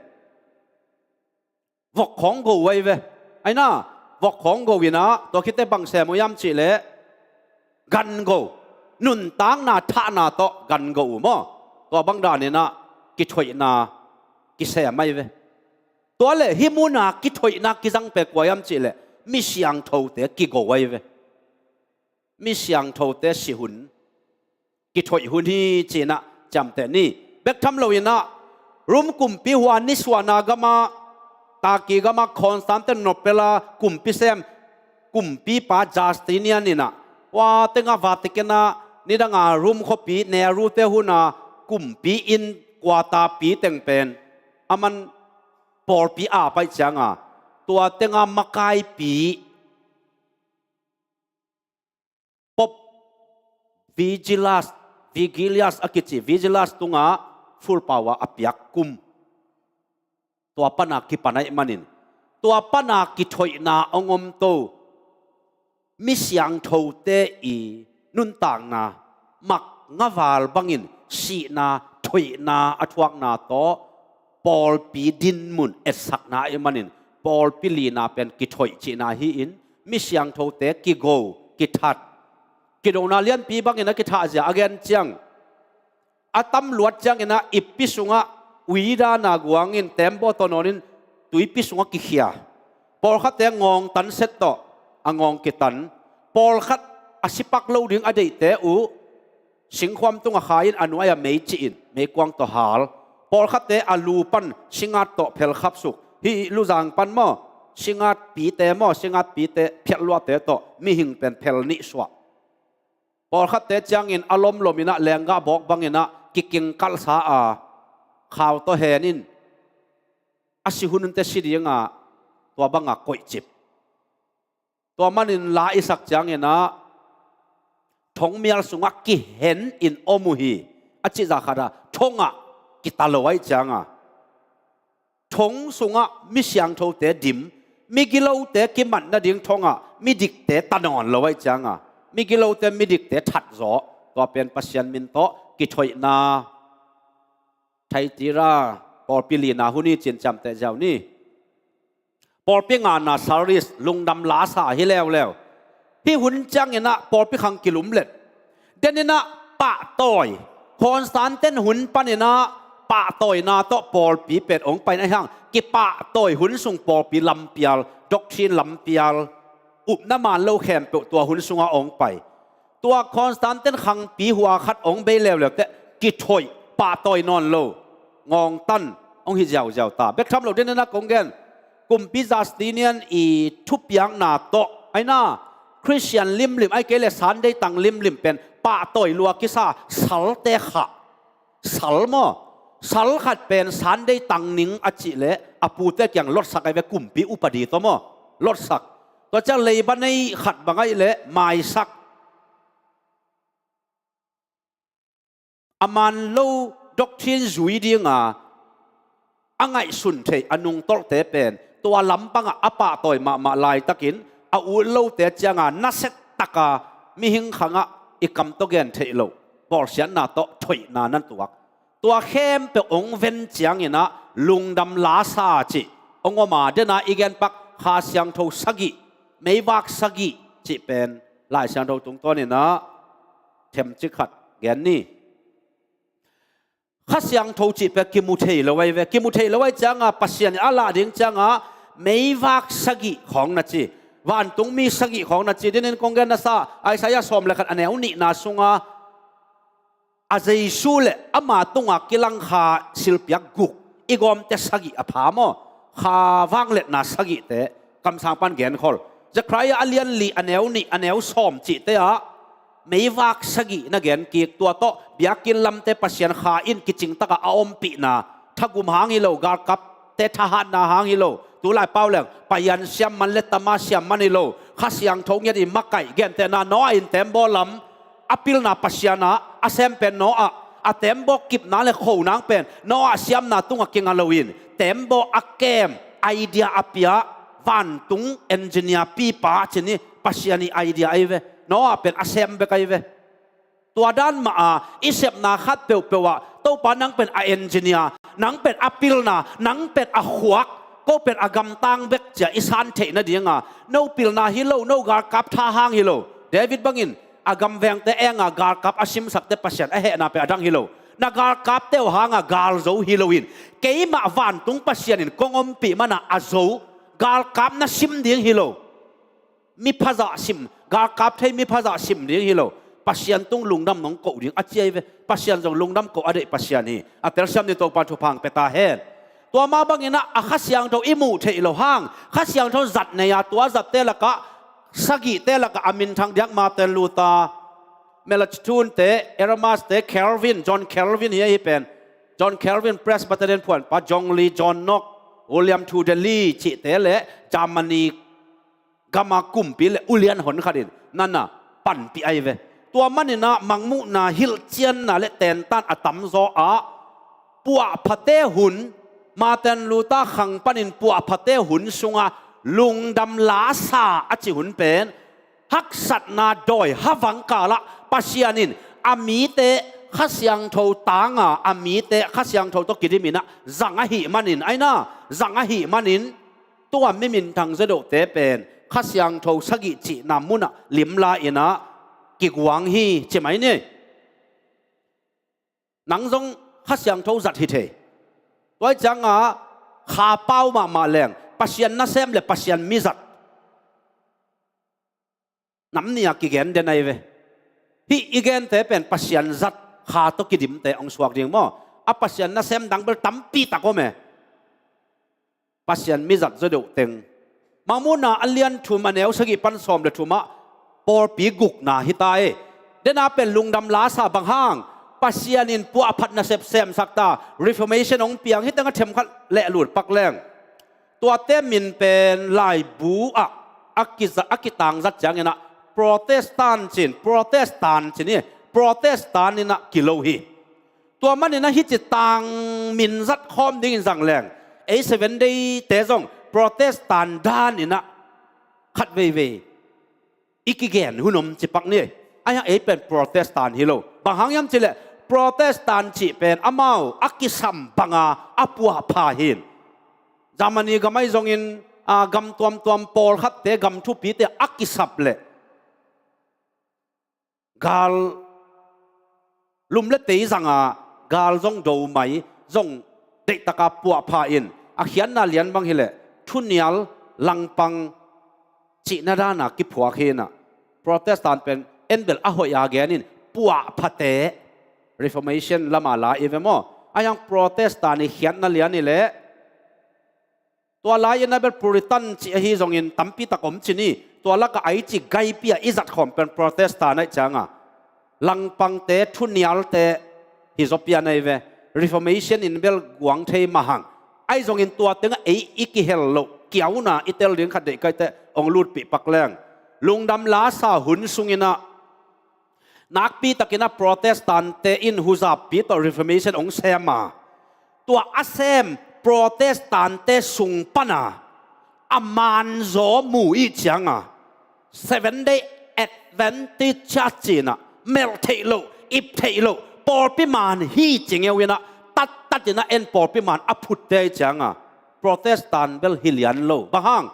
vok khawng go uh ahi ve. Aina, vok khawng go inah, tua khite bang sem uh hiam cihleh, gan go, nuntakna thahna tawh gan go uh maw? Tua bang daninah kithoihna kisem ahi ve. Tua le hih muna kithoihna kizang pen kua hiam cihleh, mi siangthote kigo ahi ve. Mi siangthote si hun, kithoih hun hi cinah ciamteh ni. Bek tham loinah Rom kumpi hua nisuahna gamah, Turkey gamah Constantinople a kumpi sem, kumpipa Justinian inah, hua tengah Vatican ah, nidanga Rom khuapi Nehru te huna kumpi inn kuatapi teng pen, aman pawlpi a pai cianga, tua tenga makaipi Pope Vigilius, Vigilius a kici, Vigilius tungah full power a piak kum. Tua pana kipan ahih manin, tua pana kithoihna hong omto mi siangthote i nuntakna, mak ngaval bangin sihna, thoihna a thuakna tawh pawlpi dinmun etsakna ahih manin, pawlpi lina pen kithoih cihna hi-in, mi siangthote kigo, kithat. Kidona lianpi bangin a kithahzia a gen ciang, a tamluat cianginah ippi sungah uida naguangin tembaw tawh nawnin tuipi sungah kikhia. Pawlkhatte ngawng tanset tawh a ngawng kitan. Pawlkhat a sipak lo ding a deihte uh singkhuam tungah kha-in a nuai-ah mei cihin, meikuang tawh hal. Pawlkhatte a lu pan singat tawh phelkhapsuk. Hih luzang pan maw, singatpite maw, singatpite phiatluahte tawh mihing pen phel nih suah. Pawlkhatte ciangin a lomlominah lenggah bawk banginah kikingkalhsa a, khau tawh henin a si hunhunte si dinga tua banga koihcip. Tua manin la i sak cianginah thongmial sungah kihenin om uh hi, a cihzah khatah thongah kita lo ahih cianga, thong sungah mi siangthote dim, migilote kimat nading thongah midikte ta nawn lo ahih cianga, migilote midikte thatzaw, tua pen Pasian min tawh kithoihna, Thyatira pawlpi lina hun hi cin ciamteh ziau ni. Pawlpi ngana Sardis lungdam lasa hi leuleu. Hih hun cianginah pawlpi khang kilumlet. Deninah pahtawi, Constantine hun paninah pahtawina tawh pawlpi pen hong pai na hiang, kipahtawi hun sung pawlpi lampial, doctrine lampial, upna man lo khempeuh tua hun sungah hong pai. Tua Constantine khangpi hua khat hong bei leuleu teh kithoih, pahtawi nawn lo, ngawngtan hong hi ziauziau ta. Bek tham lo deninah kong gen, kumpi Justinian i thupiakna tawh aina Khristian limlim, ai kei le Sunday tang limlim pen pahtawi lua kisa salte khah. Sal maw? Sal khat pen Sunday tang ning a cih leh a pute kiang lotsak ai ve, kumpi upadi tawh maw? Lotsak. Tua ciang leiba nei khat bang ai leh maisak. A man lo doctrine zui dinga a ngaihsun theih a nungtolhte pen tua lampangah a pahtawi mahmah laitakin a ut lote cianga nasettaka mihing khangah i kam tawh gen theih loh bawlsiatna tawh thoihna nan tuak. Tua khempeuh hong ven cianginah lungdam lasa cih hong om a, dena i genpak Kha Siangtho sagih, meivak sagih cih pen Lai Siangtho tungtawninah themcik khat gen ni. Kha Siangtho cih pen kimu thei lo ai ve. Kimu thei lo ai cianga Pasian in a lah ding cianga meivak sagih khawng na ci, vantungmi sagih khawng na ci. Denin kong gen nasa Isaiah sawm le khat a neu nihna sunga a Jesu le ama tunga kilang kha silpiak guk, i gawmte sagih a pha maw? Kha vangliatna sagihte kamsang pan genkhol. Zechariah a lian li a neu nih a neu sawm cihte ah meivak sagih na gen kik. Tua tawh biakinn lamte Pasian Kha in kicingtaka a ompihna, thagum hang hi lo, galkapte thahatna hang hi lo, tulai pau leng payan siam man le tama siam man hi lo, Kha Siangtho ngiat in makaih, gentehna Noah in tembaw lam a pilna Pasian ah a sem pen Noah, a tembaw kipna le khonang pen Noah siamna tungah kinga loin tembaw a kem, idea a pia vantung engineer pipa cin hi. Pasian i idea ai ve. Noah pen a sem bek ai ve. Tua dan mah a i sepna khat peuhpeuh ah Topa nang pen a engineer, nang pen a pilna, nang pen a khuak, ko pen a gamtang bek cia i san theih nadinga, no pilna hi lo, no galkap tha hang hi lo. David bangin a gamvengte enga galkap a simsakte Pasian a hehna pen a dang hi lo. Na galkapte uh hanga gal zo hi loin keimah vantung Pasian in kong ompih mana a zo galkap na sim ding hi lo. Miphazah sim, galkap thei miphazah sim ding hi lo. Pasian tung lungdam nong koh ding a ci ai ve. Pasian zong lungdam koh a deih Pasian hi. A telsiam ni Topa thupha hong pia ta hen. Tua mah banginah a Kha Siangtho i muh theih loh hang, Kha Siangtho zat nei a, tua zatte lakah sagihte lakah a minthang diak Martin Luther, Melanchthon te, Erasmus te, Calvin, John Calvin hi ahi pen. John Calvin Presbyterian phuanpa, John Lee, John Knox, William Tyndale cihte le Germany gama kumpi le ulian hon khat in nana panpih ai ve. Tua maninah mangmuhna, hilhcianna le tentan a tamzaw ah puahphate hun, Martin Luther khang panin puahphate hun sunga lungdam lasa a ci hun pen haksatna dawi havang kalah Pasian in a mite Kha Siangtho tanga a mite Kha Siangtho tawh kidiminah zang ahih manin, aina zang ahih manin tua mi minthang zedohte pen Kha Siangtho sagih cihna munah limla inah kiguang hi ci mai ni. Nang zong Kha Siangtho zat hi thei. Tua cianga kha pau mahmah leng Pasian nasem le Pasian mizat nam nih a kigen den ai ve. Hih i gente pen Pasian zat kha tawh kidimte hong suak ding maw? A Pasian nasem dang bel tampi tak om e. Pasian mizat zaw deuh teng. Mangmuhna a lian thum a neu sagih pan sawm le thumah pawlpi gukna hi ta e. Dena pen lungdam lasa bang hang, Pasian in puahphat nasep semsak ta, Reformation hong piang hi teng a themkhat lehlut pak leng. Tuate min pen laibu ah a kiza, a kitangzat cianginah Protestant cin, Protestant cin hi, Protestant inah kilo hi. Tua maninah hih ci tang min zat khawm dingin zang leng, ei Seven Day te zong Protestant daninah khat veivei i kigen hun om ci pak ni. Ahi hang ei pen Protestant hi lo. Bang hang hiam cih leh Protestant cih pen amau a kisam banga a puahpha hi. Germany gam ahi zongin, a, gam tuamtuam pawlkhatte gam thupite a kisap leh gal lum le tei zanga gal zong do mai, zong deihtaka puahpha in, a khiatna lian bang hileh thunial langpang cihna dana kiphuak hi inah. Protestant pen en bel a hoih a gen in puahphate, Reformation lama la i ve maw? Ahi hang Protestant i khiatna lian hileh tua lai-in a bel Puritan cih ahi zongin tampi tak om ci ni. Tua lakah a i ci gaipi a i zat khawm pen Protestant ahih cianga langpangte, thunialte hi zaw pian ahi ve. Reformation in bel guang thei mah hang. Ahi zongin tua tengah ei i kihel loh kiauna i tel ding khat deih kaite hong lutpih pak leng. Lungdam lasa hun sunginah nakpitakin a Protestant-te in huzappi tawh Reformation hong sem a, tua a sem Protestant-te sung pana a manzaw mu i cianga Seven Day Adventist Church cinah melh theih loh, ip theih loh, pawlpi man hi ci ngeu inah tattatinah en pawlpi man a phutte i cianga Protestant bel hi lian lo. Bang hang?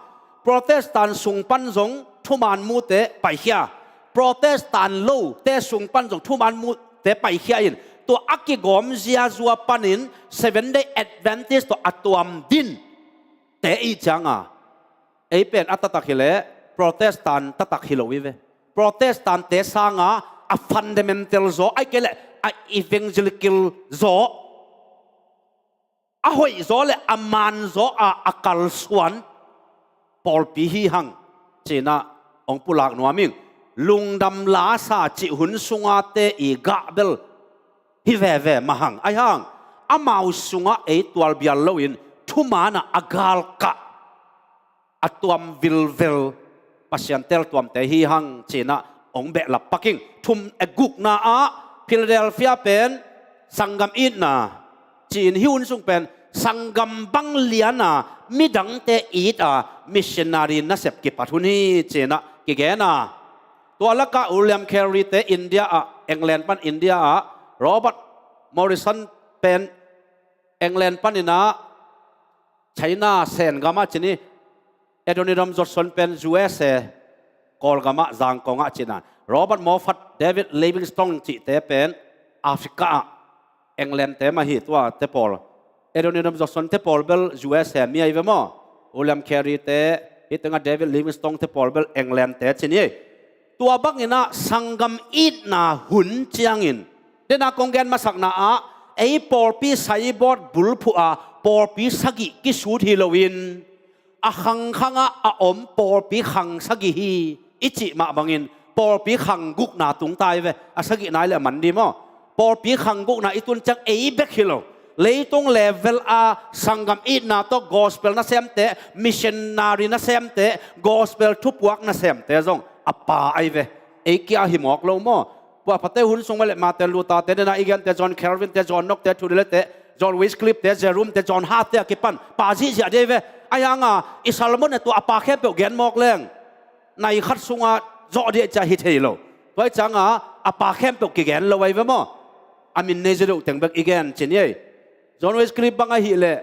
Protestant sung pan zong thuman mute paikhia, Protestant lote sung pan zong thuman mute paikhia in tua a kigawm ziazua panin Seven Day Adventist tawh a tuam din te i cianga ei pen a taktak hileh Protestant taktak hi lo i ve. Protestant-te sanga a fundamental zaw, ahih kei leh a evangelical zaw, a hoihzaw le a manzaw a a kalsuan pawlpi hi hang cinah hong pulak nuam ing. Lungdam lasa cih hun sungate i gah bel hi veve mah hang. Ahi hang amau sungah ei tualbial loin thumanah a galkah a tuam vilvel Pasian teltuamte hi hang cinah hong behlap pak ing. Thum, a gukna ah Philadelphia pen sanggam itna ci-in hih hun sung pen sanggam bang liana midangte ita missionary nasep kipat hun hi cinah kigen a. Tua lakah William Carey-te India ah, England pan India ah, Robert Morrison pen England paninah China Sen gamah ci ni, Adoniram Judson pen U S A Kawlgamah Zangkongah cina, Robert Moffat, David Livingstone cihte pen Africa ah England-te mah hi. Tua te pawl, Adoniram Judson te pawl bel U S A mi ahi ve maw? William Carey-te, hih tengah David Livingstone te pawl bel England-te ci ni. Tua banginah sanggam itna hun ciangin, dena kong gen masakna ah ei pawlpi saibawt bulphuh a pawlpi sagih kisut hi loin a khangkhangah a om pawlpi khang sagih hi i cih mah bangin pawlpi khang gukna tungta i ve. A sagih nai le a man di maw? Pawlpi khang gukna i tun ciang ei bek hi lo, leitung level a sanggam itna tawh gospel nasemte, missionary nasemte, gospel thupuak nasemte zong a pa ahi ve. Ei kia hi mawk lo maw? Puahphate hun sung mah le Martin Luther-te, dena i gente John Calvin-te, John Knox-te, Tudele-te, John Wycliffe-te, Jerome-te, John Hus-te a kipan pa zihziah dei ve. Ahi hanga i sermon-a tua a pa khempeuh gen mawk leng nai khat sunga zawh dih cia hi thei lo. Tua hi cianga a pa khempeuh kigen lo ahi ve maw? A min nei zia deuh teng bek i gen ci ni ei. John Wycliffe bang ahileh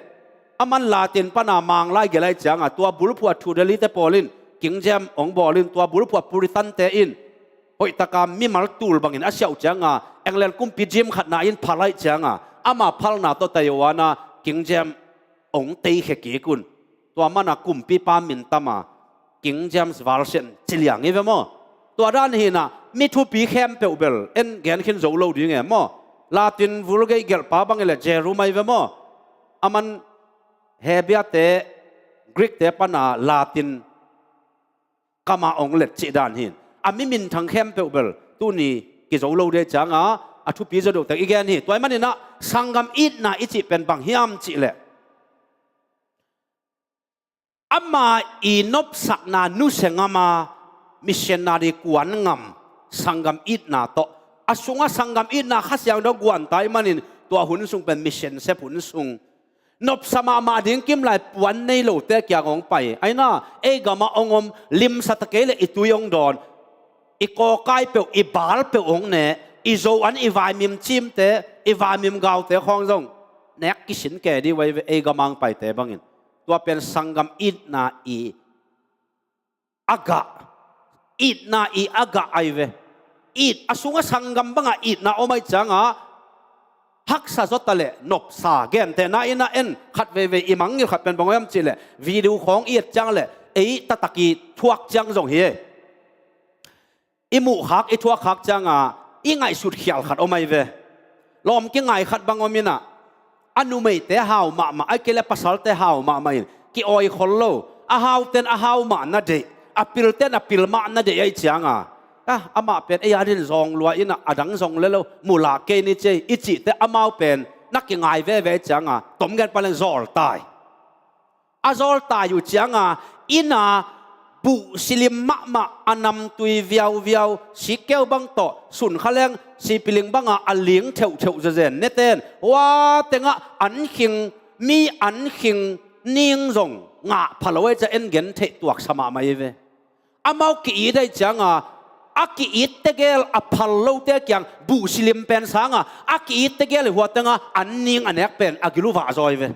a man Latin pana Manglai gelh ahi cianga tua bulphuh a Tudele-te pawl in King James hong bawl in tua bulphuh a Puritan-te in hoihtaka mimal tul bangin a siauh cianga England kumpi gym khatna in phal ahi cianga ama phalna tawh Taiwan-a King James hong teikhia kik un. Tua mana kumpipa min tama King James Version ci liang hi ve maw? Tua dan hinah mi thupi khempeuh bel en gen khin zo lo ding e maw? Latin Vulgate gelhpa bang hileh Jerome ahi ve maw? A man Hebru-te, Greek-te pana Latin kama hong let cih dan hin a mi minthang khempeuh bel tuni kizo lo dei cianga a thupi zaw deuh tek i gen hi. Tua ahih maninah sanggam itna i cih pen bang hiam cihleh ama i nopsakna nusia ngama missionary kuan ngam sanggam itna tawh a sungah sanggam itna Kha Siangtho guanta ahih manin tua hun sung pen mission sep hun sung nopsa mahmah ding kimlai puan nei lote kiang hong pai. Aina ei gamah hong om limsa ta kei le i tui hong dawn. I kawkai peuh, i bal peuh hong ne, i zo an, i vaimim cimte, i vaimim gaute khawng zong nek kisin ke dih uh ahi ve, ei gamang paite bangin. Tua pen sanggam itna i a gah, itna i a gah ahi ve. It a sungah sanggam bangah itna om ahih ciangah haksa zaw ta leh nopsa, gentehna in a en khat veivei i mangngilh khat pen bang hiam cih leh video khawng i et ciang leh ei taktak i thuak ciang zong hi e. I muhkhak, i thuakkhak cianga i ngaihsut khial khat om ahi ve. Lawm kingai khat bang om inah, a numeite hau mahmah, ahih kei leh pasalte hau mahmah in ki-awi khol lo. A haute'n a hau mah na deih, a pilte'n a pil mah na deih ahih cianga, ah, amah pen ei adin zawng lua inah, a dang zong le lo, mulah kei ni ci ei, i cihteh amau pen na kingai veve ahih cianga, tom gen pah leng zawl tai. A zawl tai uh cianga, inn a buh silim mahmah, a namtui viauviau, sikkeu bang tawh, sunkhaleng sipiling banga a ling theuhtheuh zezen nete'n, hua tengah an khing, mi an khing ning zong ngah pha lo ahih ciang en gentheih tuaksa mahmah hi ve. Amau ki-it ahih cianga, a ki-it tegel a phal lote kiang buh silim pen sanga, a ki-it tegel hua tengah an ning a nek pen a gil uh vah zaw hi ve.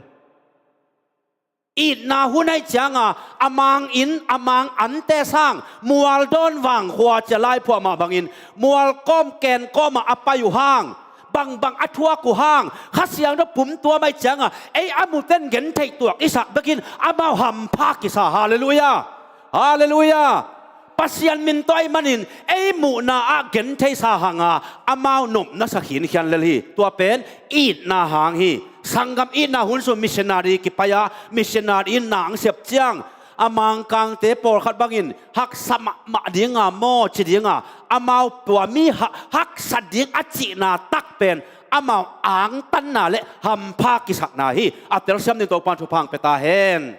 Itna hun ahih cianga, a mang inn, a mang ante sang, mual dawn vang khua ci a laiphuah mah bangin, mual kawm ken kawmah a pai uh hang, bangbang a thuak uh hang, Kha Siangtho pum tuam ahih cianga, ei a mute'n gentheih tuak i sak bekin amau hampha kisa. Halleluiah. Halleluiah. Pasian min tawh ahih manin ei muhna ah gentheisa hanga amau nopna sa khinkhian lel hi. Tua pen itna hang hi. Sanggam itna hun sung missionary kipai a, missionary in nang siap ciang, a mangkangte pawlkhat bangin haksa mahmah dinga maw ci dinga, amau tua mi ha-, haksa ding a cihna tak pen amau angtanna le hampha kisakna hi. A telsiam ding Topa'n thupha hong pia ta hen.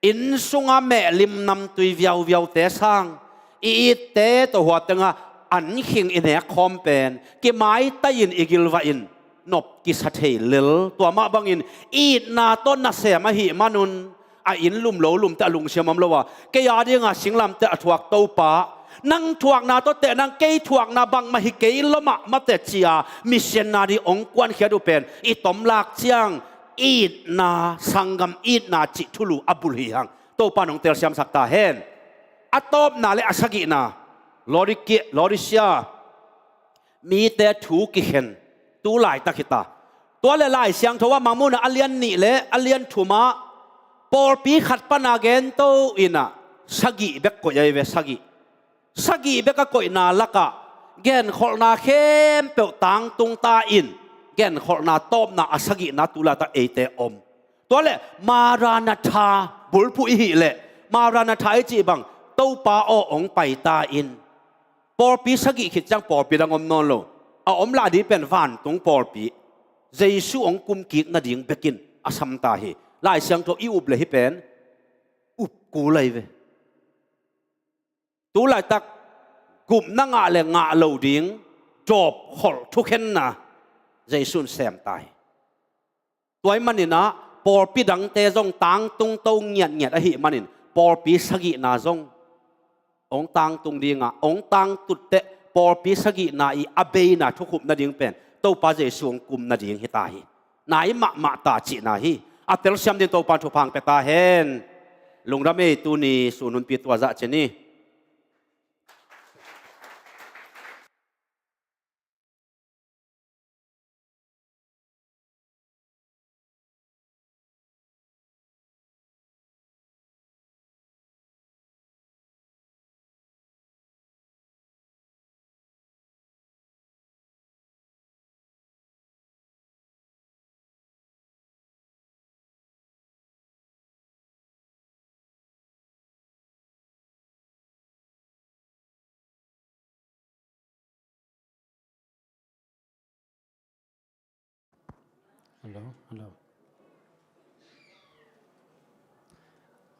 Inn sunga mehlim namtui viauviaute sang, i itte tawh hua tengah an khing i nek khawm pen kimaitai-in i gilvah in nop kisa thei lel. Tua mah bangin itna tawh nasem ahih manun, a inn lum lo lumte a lungsim om lo a, kei a dinga singlamteh a thuak Topa, nang thuakna tawh teh nang, kei thuakna bangmah hi kei lo mahmah teh ci-a missionary hong kuankhiat uh pen i tomlak ciang, itna, sanggam itna cih thulu a bulh hi hang. Topa'n hong telsiamsak ta hen. A tawpna le a sagihna, Laodiki-, Laodicea mite thu kikhen tu laitak hi ta. Tua le Lai Siangtho ah Mangmuhna a lian nih le a lian thum ah pawlpi khat pana gento inah sagih bek koih ahi ve, sagih. Sagih bek a koihna lakah genkholhna khempeuh tangtung ta in, genkholhna tawpna a sagihna tu laitak eite om. Tua le Maranatha bulphuh i hih leh, Maranatha i cih bang, Topa aw hong pai ta in. Pawlpi sagih khit ciang pawlpi dang om nawn lo. A om lah ding pen vantung pawlpi, Jesu hong kumkik nading bekin a sam ta hi. Lai Siangtho i up le hih pen up kul ahi ve. Tu laitak gupna ngah le ngah lo ding dawpkholh thukhenna Jesu in sem ta hi. Tua ahih maninah pawlpi dangte zong tangtung to ngiatngiat ahih manin pawlpi sagihna zong hong tangtung dingah, hong tangtut teh pawlpi sagihna i a beina thukhupna ding pen Topa Jesu hong kum nading hi ta hi. Nai mahmah ta cihna hi. A telsiam ding Topa'n thupha hong pia ta hen. Lungdam ei, tuni sun hunpi tua zah ci ni. Hello, hello.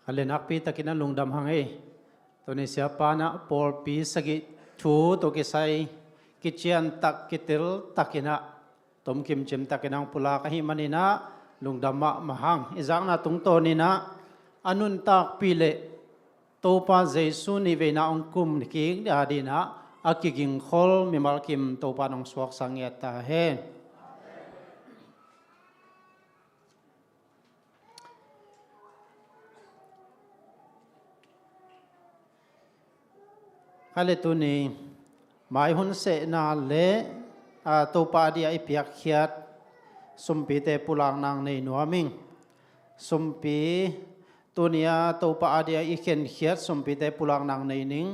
Kha le nakpi takin a lungdam hang ei. Tuni siapa inah pawlpi sagih thu tawh kisai kiciantak kitiltak inah tomkim cimtakin hong pulak ahih maninah lungdam mahmah hang. I zakna tungtawn inah a nuntakpih le Topa Jesu nih veina hong kum kik a dinah a kigingkhol mimal kim Topa in hong suaksak ngiat ta hen. Kha le tuni mai hun sehna le, a, Topa a dia i piakkhiat sumpite pulakna nei nuam ing. Sumpi tuni a Topa a dia i khenkhiat sumpite pulakna nei ning.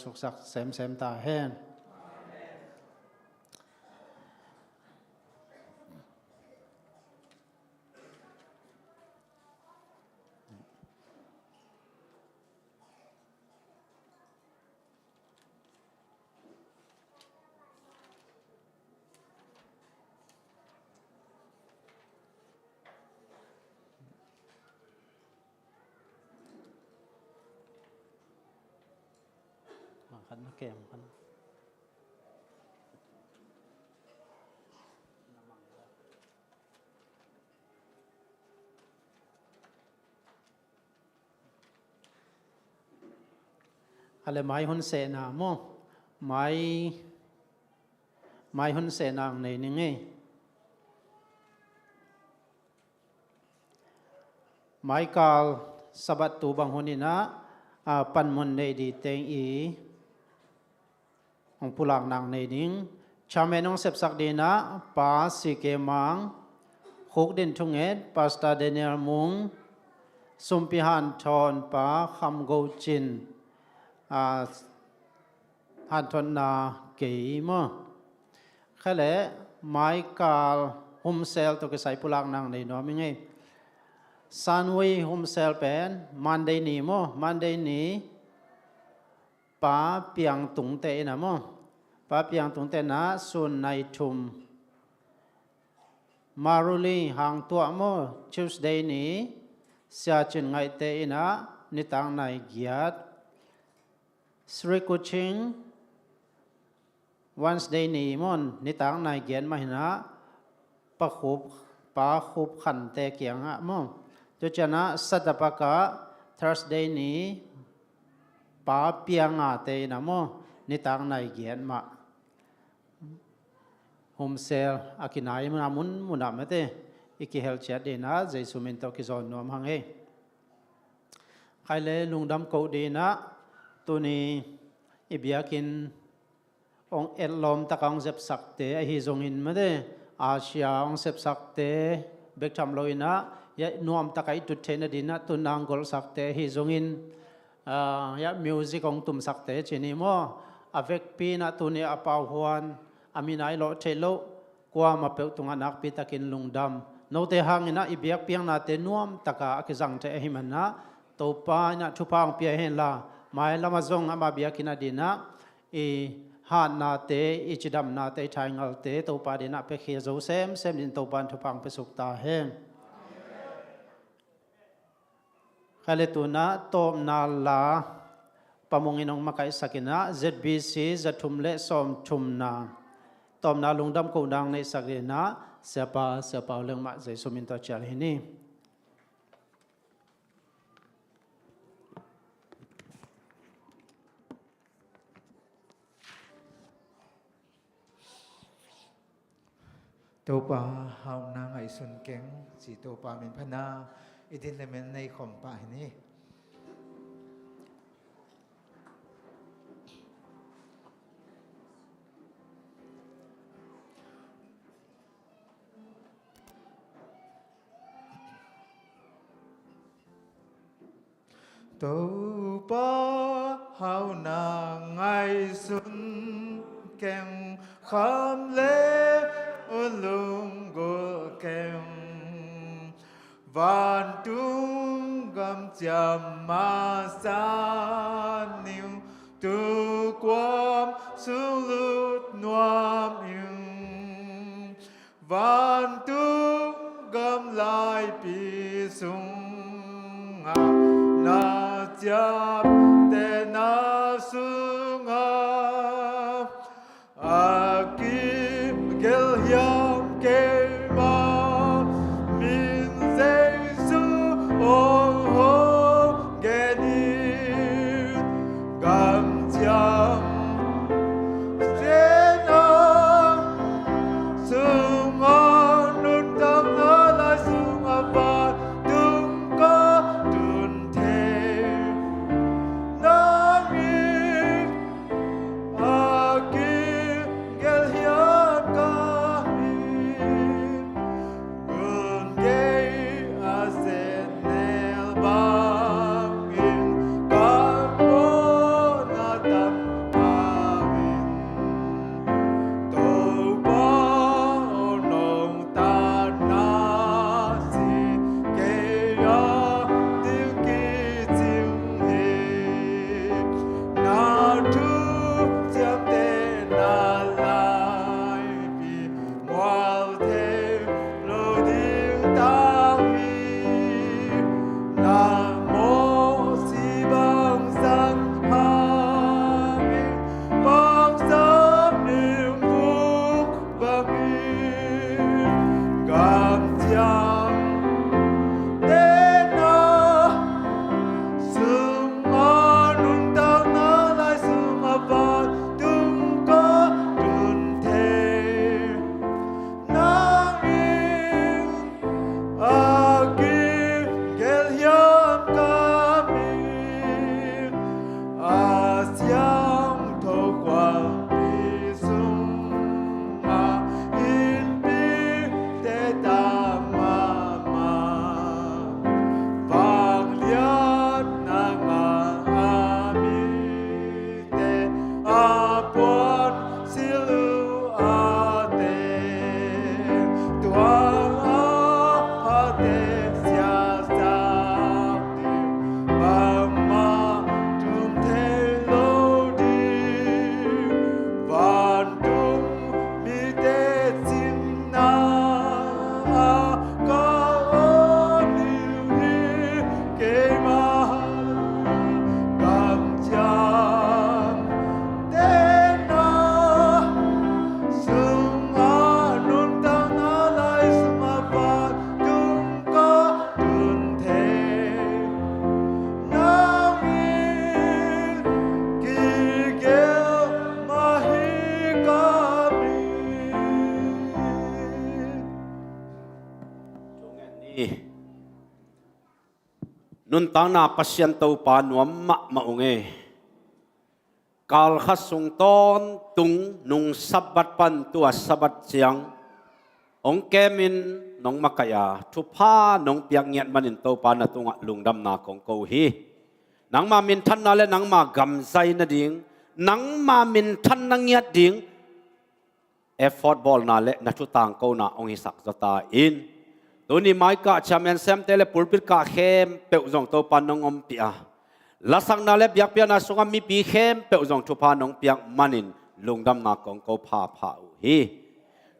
Suksak semsem ta hen. A le mai hun sehna maw? Mai, mai hun sehna ang nei ning ei. Maikal Sabbath tu bang hun inah, a, panmun nei di teng i hong pulakna nei ding. Chairman hong sepsak dinah Pa C K Mang, khuk din thunget Pastor Daniel Mung, sumpi hanthawn Pa Kham Go Cin, a, hanthawnna kei maw? Kha le maikal humsel tawh kisai pulakna nei nuam ing ei. Sanwei humsel pen Monday ni maw? Monday ni Pa Piang Tungte inah maw? Pa Piang Tungte inah sun nai thum. Maruli Hang Tuah maw? Tuesday ni Sia Cin Ngaihte inah nitak nai giat. Sri Kuching Wednesday ni maw, nitak nai giat mah inah Pa Khup, Pa Khup Khante kiangah maw? Tua cianah Satapaka Thursday ni Pa Piangate inah maw, nitak nai giat mah. Humsel a kinai muna munmunah mate i kihel ciat dinah Jesu min tawh kizawn nuam hang ei. Khai le lungdam koh dinah tuni i biakinn hong etlawm taka hong zepsakte ahi zongin mate, Asia hong sepsakte bek tham lo inah, ya nuam taka i tut theihna dinah tun ang golhsakte ahi zongin, ah, ya music hong tumsakte cini maw, a vekpi inah tuni a pauhuan a minai lawh theih loh kuamah peuh tungah nakpitakin lungdam. Note hanginah i biakpiaknate nuam taka a kizang thei ahi manah Topa inah thupha hong pia henla, mailamah zong ama biakinn a dinah i hatnate, i cidamnate, i thaingalte Topa dinah piakhia zo semsem din Topa in thupha hong piasuk ta hen. Kha le tunah tawpna la pamungin hong makaihsak inah Z B C za thum le sawm thumna tawpna lungdam koh dang neihsak dinah Siapa, Siapa Uleng mah Jesu min tawh cial hi ni. Topa hauhna ngaihsun keng ci Topa min phana i din le men nei khawm pah hi ni. Topa hauhna ngaihsun keng, kham le uh lunggulh keng, vantung gam ciam masa sungah a kigelh hiam keima min Jesu hong hong genin gamciam. Sienna sungah nuntakna lai sungah vantung ka tun thei nangin a kigelh hiam ka min. Gun gei a zenel bangin ka mawhna tam hangin Topa aw nong tanna si kei a ding kicing hi. Na thu ciamtehna laipi mual thei lo ding tang hi. Na mawhsi bangzah hangin bangzah ning buk bangin gamciam. Tenna sungah nuntakna lai sungah vantung ka tun thei nangin a kigelh hiam ka min. A siangtho khuapi sungah innpite tam mahmah. Vangliatna ngah a mite a puan silh uh a teng tuang a phate siasak ding bangmah tum thei lo ding. Vantung mite cinna ah ka awn uh hi. Keima gamciam tenna sungah nuntakna lai sungah vantung ka tun thei nangin kigelh mah hi ka min. Nuntakna Pasian Topa nuam mahmah ung e. Kalkhat sung tawntung nung Sabbath pan tua Sabbath ciang hong kemin nong makaih a thupha nong piak ngiat manin Topa na tungah lungdamna kong ko hi. Nangma minthanna le nangma gamzai nading, nangma minthanna ngiat ding effort bawlna le na thu tangkona hong hisak zaw ta in. Tuni maikah chairman semte le pulpit kah khempeuh zong Topa nong ompih a, lasakna le biakpiakna sungah mipi khempeuh zong thupha nong piak manin lungdamna kong ko phapha uh hi.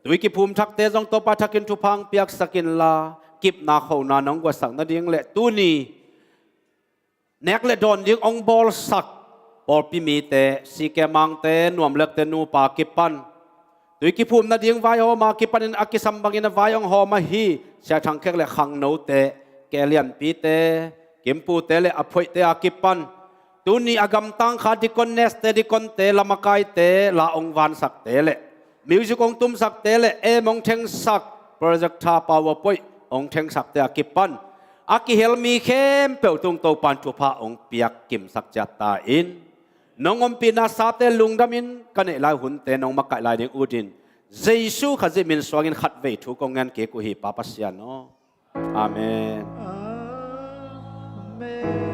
Tui kiphum thakte zong Topa thakin thupha hong piaksak inla, kipna khona nong guatsak nading le tuni nek le dawn ding hong bawlsak pawlpi mite, C K Mangte, Nuamlekte nupa kipan, tui kiphum nading vaihawm a kipanin a kisam bangin a vai hong hawm ahi Sia Thang Khek le khangnote, Ke Lianpite, Kimpute le a phoihte a kipan, tuni a gamtang kha deaconess-te, deacon-te, lamakaite, la hong vansakte le music hong tumsakte le em hong thengsak, projector, PowerPoint hong thengsakte a kipan a kihel mi khempeuh tung Topan thupha hong piak kimsak ciat ta in. Nong ompihna sate lungdamin ka neih lai hunte nong makaih lai ding utin Jesu Khazih min suangin khatvei thu kong ngen kik uh hi, Pa Pasian aw. Amen. Amen.